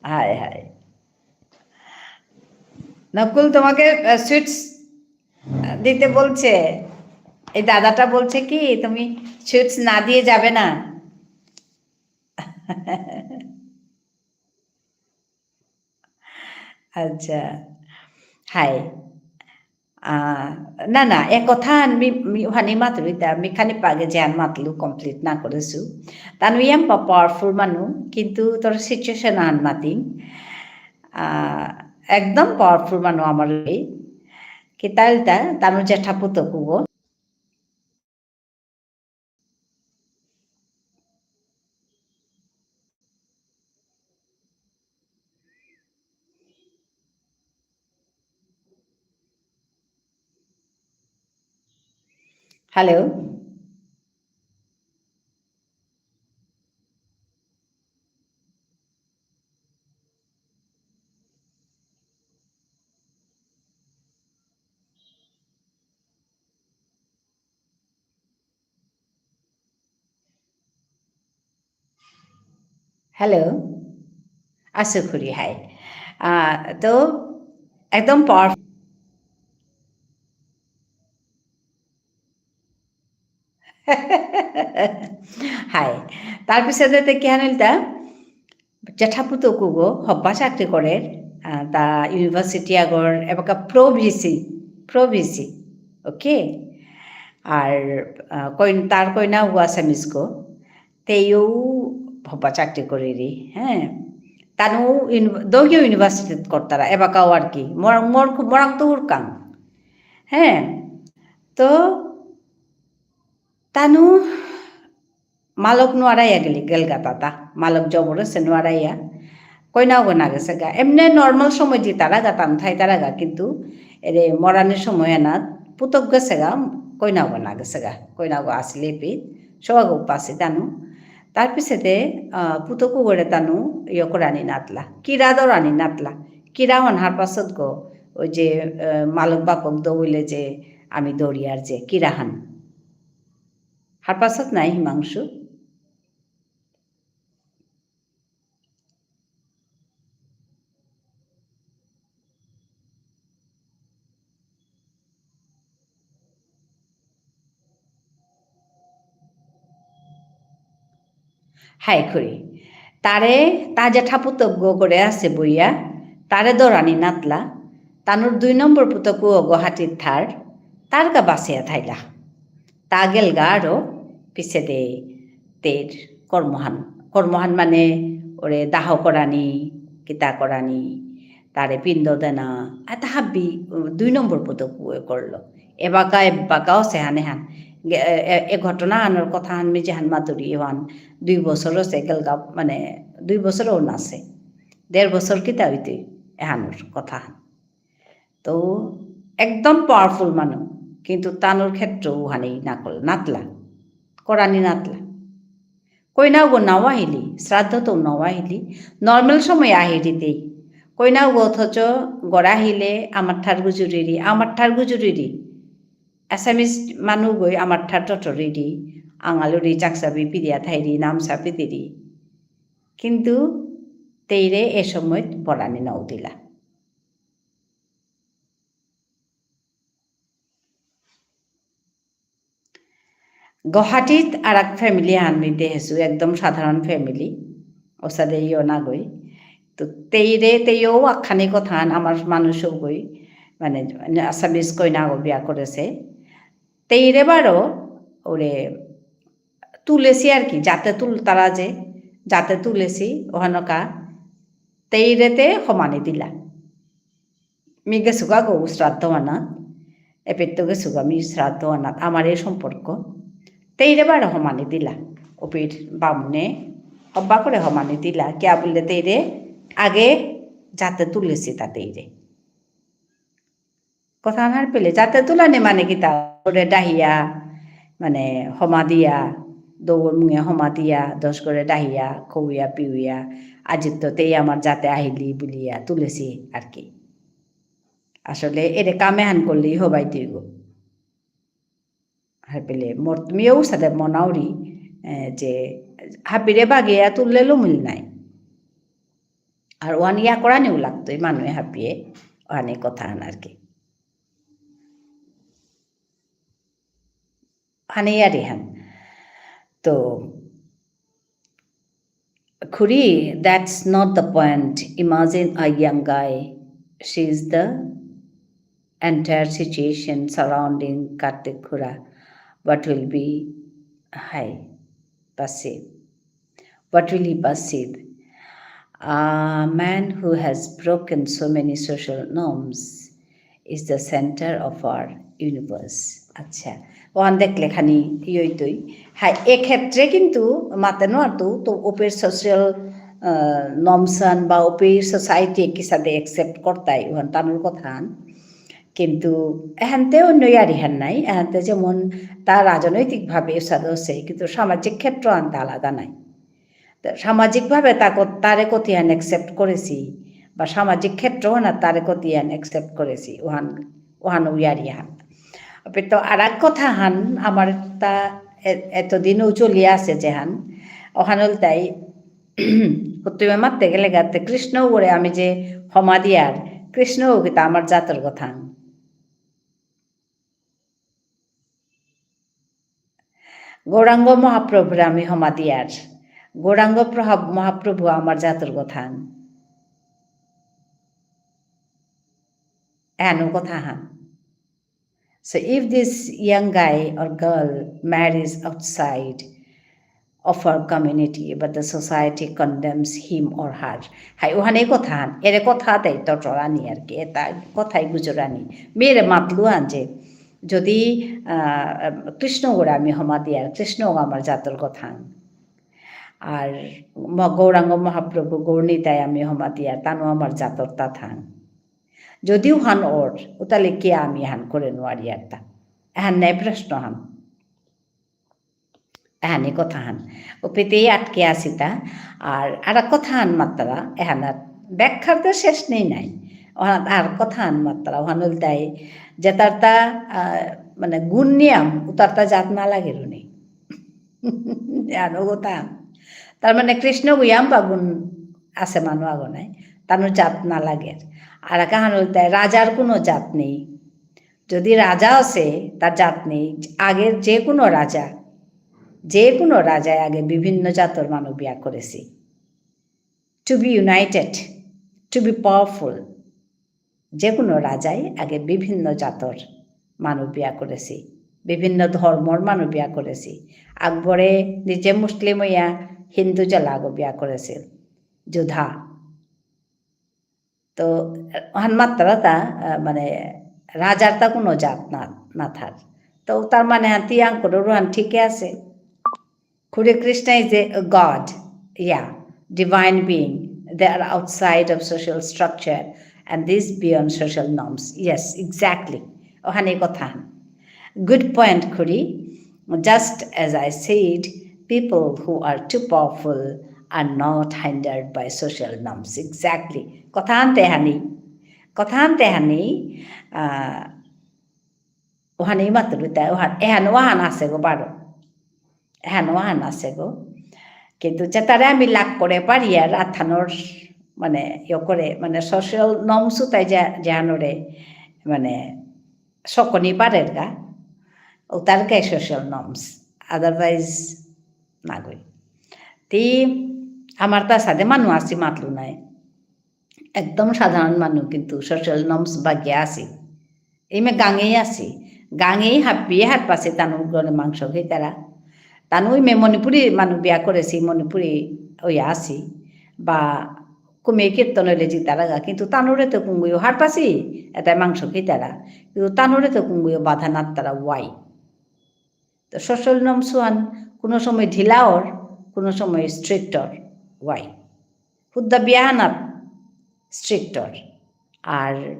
হায়, হায়। নকুল তোমাকে, আহ, sweets দিতে বলছে। এই দাদাটা বলছে কি, তুমি sweets না দিয়ে যাবে না। আচ্ছা, হাই। আহ, না, না, এ কথা মি, মি, ওহানি মাতুরিতা, মি খানি পাগে যে আন মাতলু complete না করেসু। তানু ইয়াম পা powerful মানু, কিন্তু তোর situation আন মাতি। আহ, একদম powerful মানু আমার এই। কিতা ইলতা, তানু জেঠা পুতকু গো। Hello? Hello? আসু খুরি, hi. আহ, তো একদম powerful. Hi. তার পিছতে তে কিহান ইলতা? জেঠাপুতকুগো হব্বা চাকরি করের, আহ, তা university আগর এবাকা pro VC, pro VC, okay? আর, আহ, কইন-, তার কইনা উগো Assamese গো, তেইও হব্বা চাকরি করেরি, হ্যাঁ? তানু ইউনি-, দগিও university করতারা, এবাকাও আর কি। মর-, মর-, মরাং তো উরকাং, হ্যাঁ? তো তানু মালক নুয়ারাইয়া গেলি, গেলগা তাতা। মালক জবরদস্তে নুয়ারাইয়া। কইনাগো না গেসেগা। এমনে normal সময় দিতারাগা, তানু থাইতারাগা, কিন্তু এরে মরানির সময় এনা পুতক গেসেগা, কইনাগো না গেসেগা। কইনাগো আসিলে পি, সবাগো উপাসি তানু। তার পিছেতে, আহ, পুতকগরে তানু ইয়ে করানি নাতলা। কিরা দরানি নাতলা। কিরা হন হারপাসত গো, ওই যে, আহ, মালক বাপক দৌইলে যে আমি দৌড়িয়ার যে কিরাহান। হারপাসত নাই হিমাংশু? হাই খুরি। তারে তা জেঠাপুতকগো করে আছে বইয়া, তারে দরানি নাতলা, তানুর দুই নম্বর পুতকগো গুয়াহাটিত থার, তার কা বাসিয়া থাইলা। তা গেলগা আরো পিছেদে তের কর্মহান। কর্মহান মানে ওরে দাহ করানি, কিতা করানি, তারে পিণ্ড দেনা, এতা হাব্বি, উম, দুই নম্বর পুতকগোয়ে করলো। এবাকা, এবাকাও সেহান এহান। গে-, এ-, এ-, এ ঘটনা আনর কথা হান মি যেহান মাতুরি এহান দুই বছর সে গেলগা, মানে, দুই বছরও নাসে। দেড় বছর কিতা হইতে এহানর কথা হান। তো একদম powerful মানু, কিন্তু তানুর ক্ষেত্রে উহানি নাকল, নাতলা, করানি নাতলা। কইনাগো নাও আহিলি, শ্রাদ্ধ তো নাও আহিলি, normal সময় আহিলি তেই। কইনাগো অথচ গড় আহিলে আমার ঠার গুজুরিরি, আমার ঠার গুজুরিরি। Assamese মানুগই আমার ঠার টটরিরি, আঙালুরি চাকসাবি পিদিয়া থাইরি, নামসা পিদিরি। কিন্তু তেইরে এ সময় পড়ানি নাও দিলা। গুয়াহাটিত আর এক family আহান মি দেহেসু, একদম সাধারণ family, ওসাদে ইয়ো নাগই। তো তেইরে, তেইও আখানি কথান আমার মানুষও গই, মানে, Assamese কইনাগো বিয়া করেসে। তেইরে বারো ওরে তুলেসি আর কি, যাতে তুল তারা যে, যাতে তুলেসি, ওহানকা তেইরেতে হমানি দিলা। মি গেসুগা গো শ্রাদ্ধ আনাত, এপেত্ত গেসুগা মি শ্রাদ্ধ আনাত, আমার এই সম্পর্ক। তেইরে বারো হমানি দিলা, ওপির বামুনে হব্বা করে হমানি দিলা, কিয়া বুললে তেইরে আগে যাতে তুলেসি তা তেইরে। কথা হার পেলে যাতে তুলানি মানে কিতা, করে ডাহিয়া, মানে হমা দিয়া, দৌড় মুঙে হমা দিয়া, দশ করে ডাহিয়া, খৌয়া পিউয়া, আজিত তো তেই আমার যাতে আহিলি বুলিয়া তুলেসি আর কি। আসলে এরে কামে হান করলেই হবাই তুই গো। হারপেলে মোর তুমিও সাথে মনাউরি, এ, যে হাবিরে বাগিয়া তুললে লুমিল নাই। আর ওয়ান ইয়া করানিও লাগতই মানুয়ে হাবিয়ে, ওয়ানে কথা হান আর কি। হানে ইয়ারি হান। তো খুরি, that's not the point. Imagine a young guy. She is the entire situation surrounding Kartik Khura. What will be, hi, perceive? What will he perceive? A man who has broken so many social norms is the center of our universe. আচ্ছা, ওহান দেখলে খানি ইয়ইতই। হ্যাঁ, এক্ষেত্রে কিন্তু মাতে নোয়ারতু, তো ওপের social, আহ, norms হান বা ওপের society কিসাদে accept করতাই, ওহান তানুর কথা হান। কিন্তু এহানতে অন্য ইয়ারিহান নাই, এহানতে যেমন তা রাজনৈতিকভাবে উসাদে আছে, কিন্তু সামাজিক ক্ষেত্র আনতে আলাদা নাই। তা সামাজিকভাবে তা কত-, তারে কতিহান accept করেছি, বা সামাজিক ক্ষেত্র না তারে কতিহান accept করেছি, ওহান, ওহান ইয়ারিহান। আপনি তো আর এক কথা হান, আমার তা এ-, এতদিনও চলিয়া আছে যেহান, ওহান হল তাই, তুমি মারতে গেলে গাতে কৃষ্ণ ওরে আমি যে ক্ষমা দিয়ার, কৃষ্ণ ও কিতা আমার জাতর কথা। গৌরাঙ্গ মহাপ্রভুরে আমি ক্ষমা দিয়ার। গৌরাঙ্গ প্রভা-, মহাপ্রভু আমার জাতর কথা। এহানও কথা হান। So if this young guy or girl marries outside of our community, but the society condemns him or her. হাই, ওহানে কথা হান, এরে কথা তাই তটরানি আর কি, এটা কথাই গুজরানি। মেরে মাতলু আন যে, যদি, আহ, কৃষ্ণ ওরে আমি ক্ষমা দিয়ার, কৃষ্ণ আমার জাতর কথা। আর ম-, গৌরাঙ্গ মহাপ্রভু গৌরনিতাই আমি ক্ষমা দিয়ার, তানু আমার জাতর তা থাং। যদিও হান ওর, উতালে কে আমি হান করে নোয়ারি আর তা। এহান নাই প্রশ্ন হান। এহানি কথা হান। ওপেতেই আটকে আসি তা। আর, আর কথা হান মাত্রা, এহান আর ব্যাখ্যার তো শেষ নেই নাই। ওহান আর কথা হান মাত্রা, ওহান হল তাই, যেতার তা, আহ, মানে গুণ নিয়াম, উতার তা জাত না লাগে রুনি। এহানও কথা হান। তার মানে কৃষ্ণ গুয়াম বা গুণ আছে মানু আগো নাই, তানু জাত না লাগে। আর কাহান হল তাই, রাজার কোনো জাত নেই। যদি রাজা আছে, তার জাত নেই। আগের যে কোনো রাজা, যে কোনো রাজায় আগে বিভিন্ন জাতর মানু বিয়া করেছি। To be united, to be powerful, যে কোনো রাজাই আগে বিভিন্ন জাতর মানু বিয়া করেছি, বিভিন্ন ধর্মর মানু বিয়া করেছি। আকবরে নিজে মুসলিম হইয়া হিন্দু জেলাগো বিয়া করেছিল, যোধা। তো, ওহান মাত্রা তা, আহ, মানে, রাজার তা কোনো জাত না, না থার। তো, তার মানে হান তি আঙকরর হান ঠিকে আছে। খুড়ি Krishna is a god, yeah, divine being. They are outside of social structure and this beyond social norms. Yes, exactly. ওহানে কথা হান। Good point, খুড়ি। Just as I said, people who are too powerful are not hindered by social norms. Exactly. কথা আনতে হানি, কথা আনতে হানি, আহ, ওহানি মাতুরিতা, ওহান, এহান ওহান আছে গো বারো। এহান ওহান আছে গো। কিন্তু যেতারে আমি লাগ করে পারি আর আথানোর, মানে, ইয়ে করে, মানে, social norms উতাই যা-, জানোরে, মানে, সকনি পারের গা, উতার কে social norms, otherwise নাগই। তি আমার তা সাদে মানু আসি মাতলু নাই, একদম সাধারণ মানু কিন্তু social norms বাগিয়া আসি। ইমে গাঙেই আসি, গাঙেই হাবিয়ে হারপাসি তানু গরে মাংস খেতারা, তানু ইমে মণিপুরী মানু বিয়া করেসি, মণিপুরী ওই আসি, বা কুমে কীর্তন হইলে জিতারাগা, কিন্তু তানুরে তো কুঙ্গুয়ো হারপাসি, এতাই মাংস খেতারা। কিন্তু তানুরে তো কুঙ্গুয়ো বাধা নাত্তারা, why? তো social norms হান কোনো সময় ঢিলা অর, কোনো সময় strict অর, why? হুদ্দা বিয়াহানাত strict অর, আর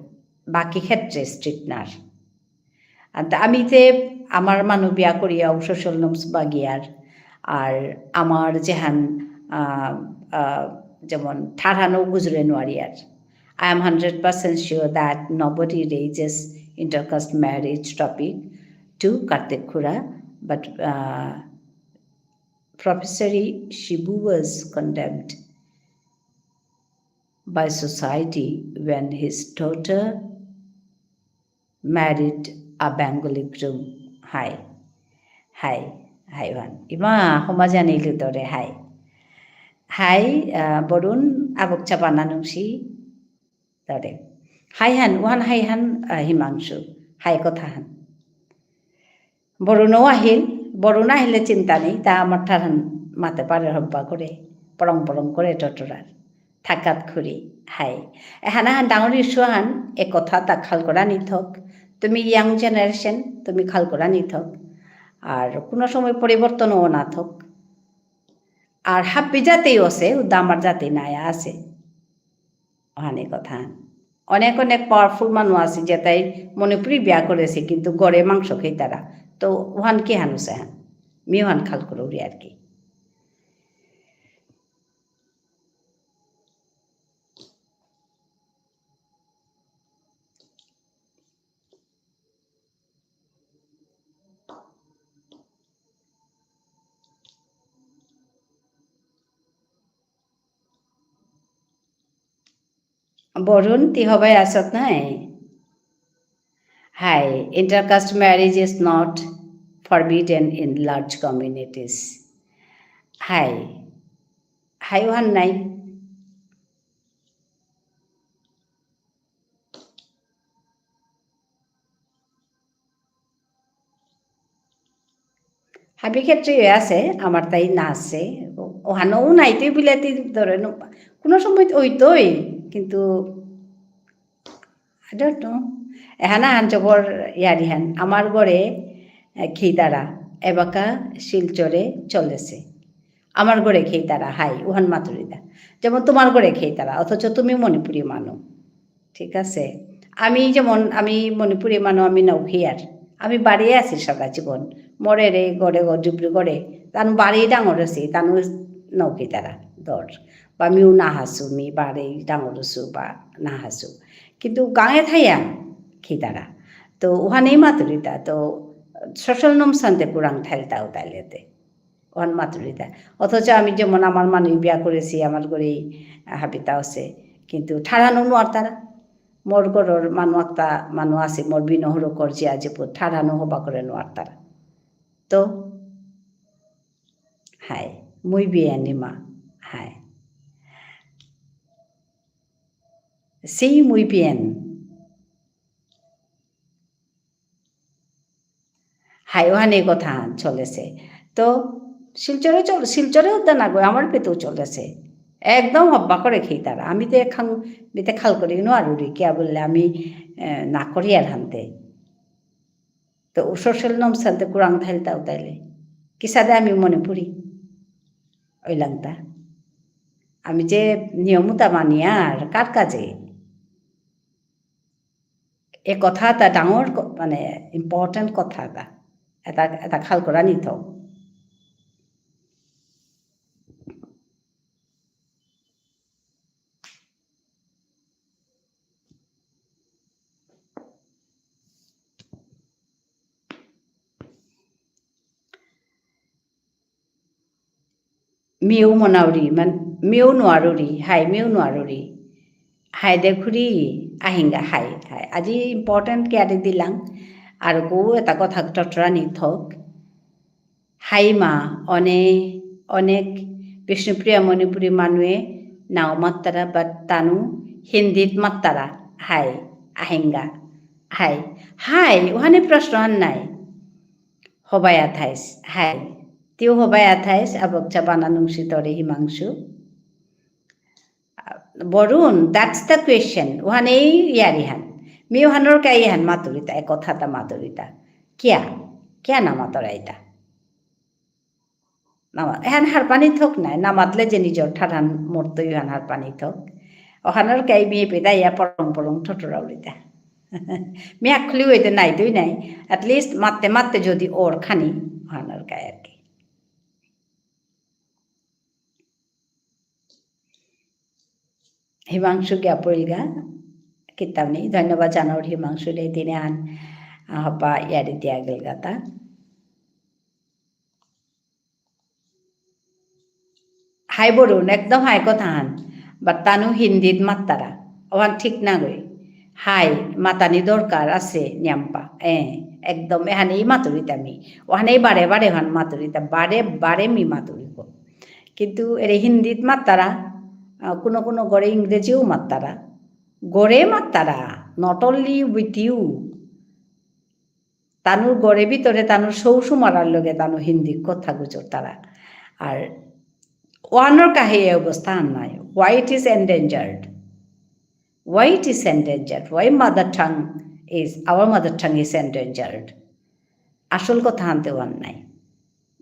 বাকি ক্ষেত্রে strict নার। আর তা আমি যে আমার মানু বিয়া করিয়াও social norms বাগিয়ার, আর আমার যেহান, আহ, আহ, যেমন ঠারহানও গুজরে নোয়ারিয়ার। I am hundred percent sure that nobody raises intercaste marriage topic to Kartik Khura, but, uh, Professor Shibu was condemned by society when his daughter married a Bengali groom. হাই, হাই, হাই ওহান। ইমা, হমা জানিলু তোরে, হাই। হাই, আহ, বরুণ, আবক চাপানা নুংসি, তোরে। হাই হান, ওহান হাই হান, আহ, হিমাংশু। হাই কথা হান। বরুণও আহিল, বরুণ আহিলে চিন্তা নেই, তা আমার ঠারহান মাতে পারে হব্বা করে, পরং পরং করে টটরার। থাকাত খুরি, হাই। এহান আহান ডাঙর issue আহান, এ কথা তা খাল করা নিথক। তুমি young generation, তুমি খাল করা নিথক। আর কোনো সময় পরিবর্তনও না থক। আর হাব্বি জাতেই আছে, উদ্দা আমার জাতি নায়া আছে। ওহানে কথা। অনেক অনেক powerful মানু আছে, যেতাই মণিপুরী বিয়া করেসে, কিন্তু গরে মাংস খেইতারা। তো ওহান কিহান অসে হান? মি ওহান খাল করুরি আর কি। বরুণ, তি হবাই আসত নাই? হাই, intercaste marriage is not forbidden in large communities. হাই, হাই ওহান নাই। হাবি ক্ষেত্রে আছে, আমার তাই না আছে। ও-, ওহানও নাই, তুই বিলাতি ধরে ন-, কোনো সময় ওইতই, কিন্তু I don't know। এহানা হান জবর ইয়ারি হান। আমার ঘরে, এ, খেইতারা, এবাকা শিলচরে চলেছে। আমার ঘরে খেইতারা, হাই, ওহান মাতুরিতা। যেমন তোমার ঘরে খেইতারা, অথচ তুমি মণিপুরী মানু। ঠিক আছে? আমি যেমন, আমি মণিপুরী মানু, আমি নাও খেয়ার। আমি বাড়িয়ে আছি সারা জীবন। মরে রে, ঘরে ঘর, জুবলি ঘরে। তানু বাড়ি ডাঙর আছে, তানু নাও খেইতারা, ধর। বা মিউ না হাসু, মি বাড়ি ডাঙর হসু বা না হাসু। কিন্তু গাঙে থাইয়া খেইতারা। তো ওহানেই মাতুরিতা, তো social norms আনতে কুরাং থাইলতাও তাইলেতে। ওহান মাতুরিতা। অথচ আমি যেমন আমার মানু বিয়া করেছি, আমার ঘরেই হাবিতা আছে। কিন্তু ঠারহানও নোয়ারতারা। মোর ঘরর মানু আত্তা, মানু আছে, মোর বিনহরকর যে আজি পো-, ঠারহানও হবা করে নোয়ারতারা। তো, হাই, মুই বিয়ানি মা, হাই। সেই মুই বিয়ান। হাই, ওহানে কথা চলেছে। তো, শিলচরে চল-, শিলচরে হতে না গো, আমার পেতেও চলেছে। একদম হব্বা করে খেইতারা। আমি তো এখান, আমি তো খাল করি নোয়ারুরি, কিয়া বুললে আমি, এ, না করি আর হানতে। তো, ও social norms আনতে কুরাং থাইলতাও তাইলে। কিসাদে আমি মণিপুরী। ওই লাংতা। আমি যে নিয়মতা মানি আর কার কাজে? এ কথা এটা ডাঙৰ ক-, মানে, important কথা এটা। এটা, এটা খাল কৰা নিথ। মিউ মনাউরি, মান-, মিউ নোয়ারুরি, হাই মিউ নোয়ারুরি। হাই দেখুরি, আহিঙ্গা, হাই, হাই। আজি important কিয়ারি দিলাং, আর কো এটা কথা টটরানি থক। হাই মা, অনে-, অনেক বিষ্ণুপ্রিয়া মণিপুরী মানুয়ে নাও মাত্তারা, but তানু হিন্দিত মাত্তারা। হাই, আহিঙ্গা, হাই। হাই, ওহানে প্রশ্ন আর নাই। হবায়া থাইস, হাই। তিও হবায়া থাইস, আবকচা বানা নুংসি তরে Himanshu. Barun, that's the question। ওহানেই ইয়ারিহান। মি ওহানর কা ইহান মাতুরিতা, এ কথাতা মাতুরিতা। কিয়া? কিয়া না মাতরাইতা? নামা-, এহান হারপানি থক নাই, না মাতলে যে নিজর ঠারহান মরতই ওহান হারপানি থক। ওহানর কা মি পেদা ইয়া পরং পরং ঠটরা উড়িতা। মি আকখুলি হইতে নাই, দুই নাই। At least মাততে মাততে যদি ওর খানি, ওহানর কা আর কি। হিমাংশু জ্ঞাপইলগা, কিতামনি, ধন্যবাদ জানাউর হিমাংশুরে, দিনে আন, আহ, হপা ইয়ারি দিয়া গেলগাতা। হাই বরুণ, একদম হাই কথাহান। But তানু হিন্দিত মাত্তারা। ওহান ঠিক না গই। হাই, মাতানি দরকার আছে, নিয়াম্পা। এ, একদম এহানেই মাতুরিতা মি। ওহানেই বারে বারে ওহান মাতুরিতা। বারে বারে মি মাতুরিব। কিন্তু এরে হিন্দিত মাত্তারা, আহ, কোনো কোনো ঘরে ইংরেজিও মাত্তারা। ঘরে মাত্তারা, not only with you। তানুর ঘরে ভিতরে তানুর সৌ সুমারার লগে তানু হিন্দি কথা গুজরতারা। আর ওহানর কা হে অবস্থা আর নাই। Why it is endangered? Why it is endangered? Why mother tongue is, our mother tongue is endangered? আসল কথা আনতে ওহান নাই।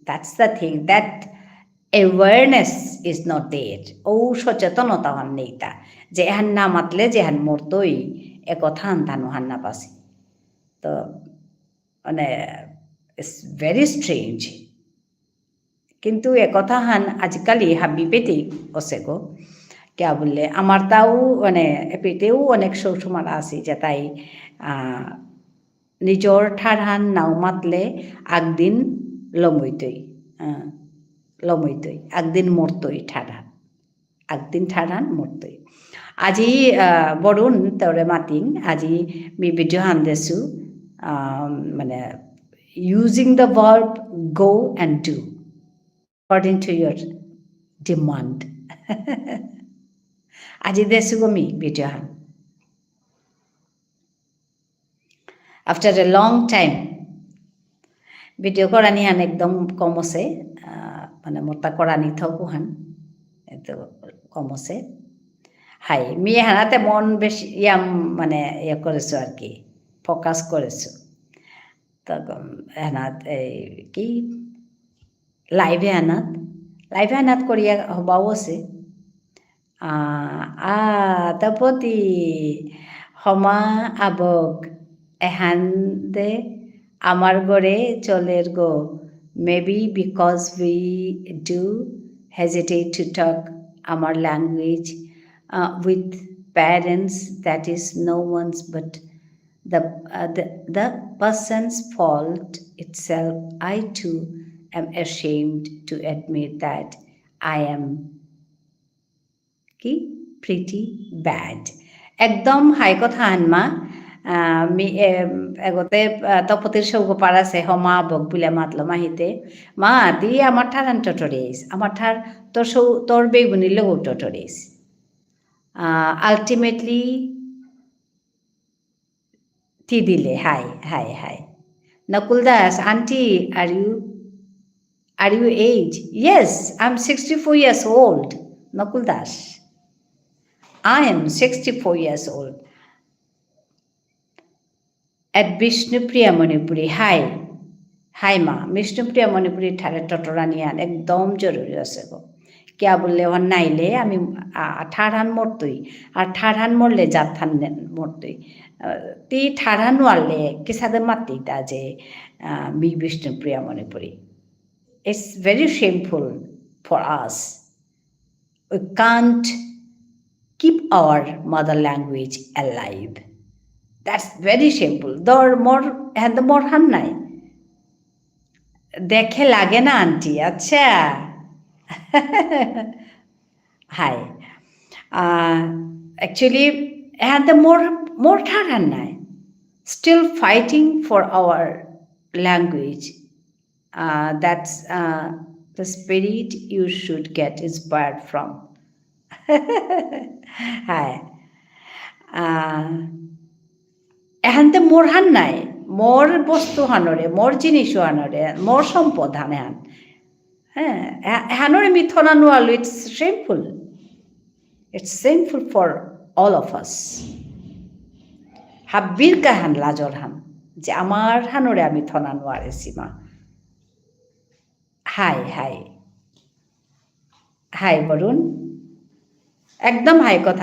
That's the thing that awareness is not there. ও সচেতনতা হান নেইতা। যে এহান না মাতলে যে হান মরতই, এ কথা হান তানু হান না পাসি। তো, মানে, it's very strange. কিন্তু এ কথা হান আজিকালি হাবি পেতেই অসেগো। কিয়া বুললে, আমার তাও, মানে, এপিতেও অনেক সৌ সমাজ আছে যে তাই, আহ, নিজর ঠারহান নাও মাতলে আগদিন লমইতই, আহ, লমইতই, আগদিন মরতই ঠারহান। আগদিন ঠারহান মরতই। আজি, আহ, বরুণ তোরে মাতিং, আজি মি video হান দেসু, আহ, মানে, using the verb go and do according to your demand. আজি দেসু গো মি video হান। After a long time, video করানি হান একদম কম আছে, আহ, মানে মোরতা করানি থকু হান, এত কম আছে। হাই, মি হানাতে মন বেশি ইয়াম মানে ইয়ে করেছো আর কি, focus করেছো। তো, উম, হানাত এই কি, live এ হানাত, live এ হানাত করিয়া হবাও আছে। আ, আ, তপতি, হমা আবক, এহান দে, আমার ঘরে চলের গো। Maybe because we do hesitate to talk our language, uh, with parents, that is no one's but the, uh, the, the person's fault itself. I too am ashamed to admit that I am কি? Pretty bad. একদম হাই কথা হান মা। আহ, মি-, এ, এগোতে, আহ, তপতির সৌগ পারাসে হমা বক বুলে মাতলো মাহিতে। মা, তি আমার ঠারহান টটরিস। আমার ঠার তোর সৌ-, তোর বেগুনি লোক টটরিস। আহ, ultimately, তি দিলে, হাই, হাই, হাই। Nakul Das, aunty, are you, are you age? Yes, I'm sixty-four years old, Nakul Das. I am sixty-four years old. At Bishnupriya Manipuri, হাই। হাই মা, বিষ্ণুপ্রিয়া মণিপুরী ঠারে টটরানিয়ান একদম জরুরি আছে গো। কিয়া বুললে ওহান নাইলে আমি, আ, ঠারহান মরতই। আর ঠারহান মরলে জাতহান নে-, মরতই। আ, তি ঠারহান ওয়ালে কিসাদে মাতিতা যে, আ, মি Bishnupriya Manipuri. It's very shameful for us. We can't keep our mother language alive. That's very shameful. দর মোর, হ্যাঁ, তো মোর হান নাই। দেখে লাগে না, aunty, আচ্ছা। হাই। আহ, actually, হ্যাঁ, তো মোর, মোর ঠারহান নাই। Still fighting for our language. Uh, that's, uh, the spirit you should get inspired from. হাই। আহ, এহানতে মোর হান নাই, মোর বস্তু হানরে, মোর জিনিস হানরে, মোর সম্পদ হান এহান। হ্যাঁ, এ-, এহানরে মি থনা নুয়ারলু, it's shameful. It's shameful for all of us. হাব্বির কাহান লাজর হান, যে আমার হানরে আমি থনা নুয়ারেসি মা। হাই, হাই। হাই, বরুণ। একদম হাই কথা।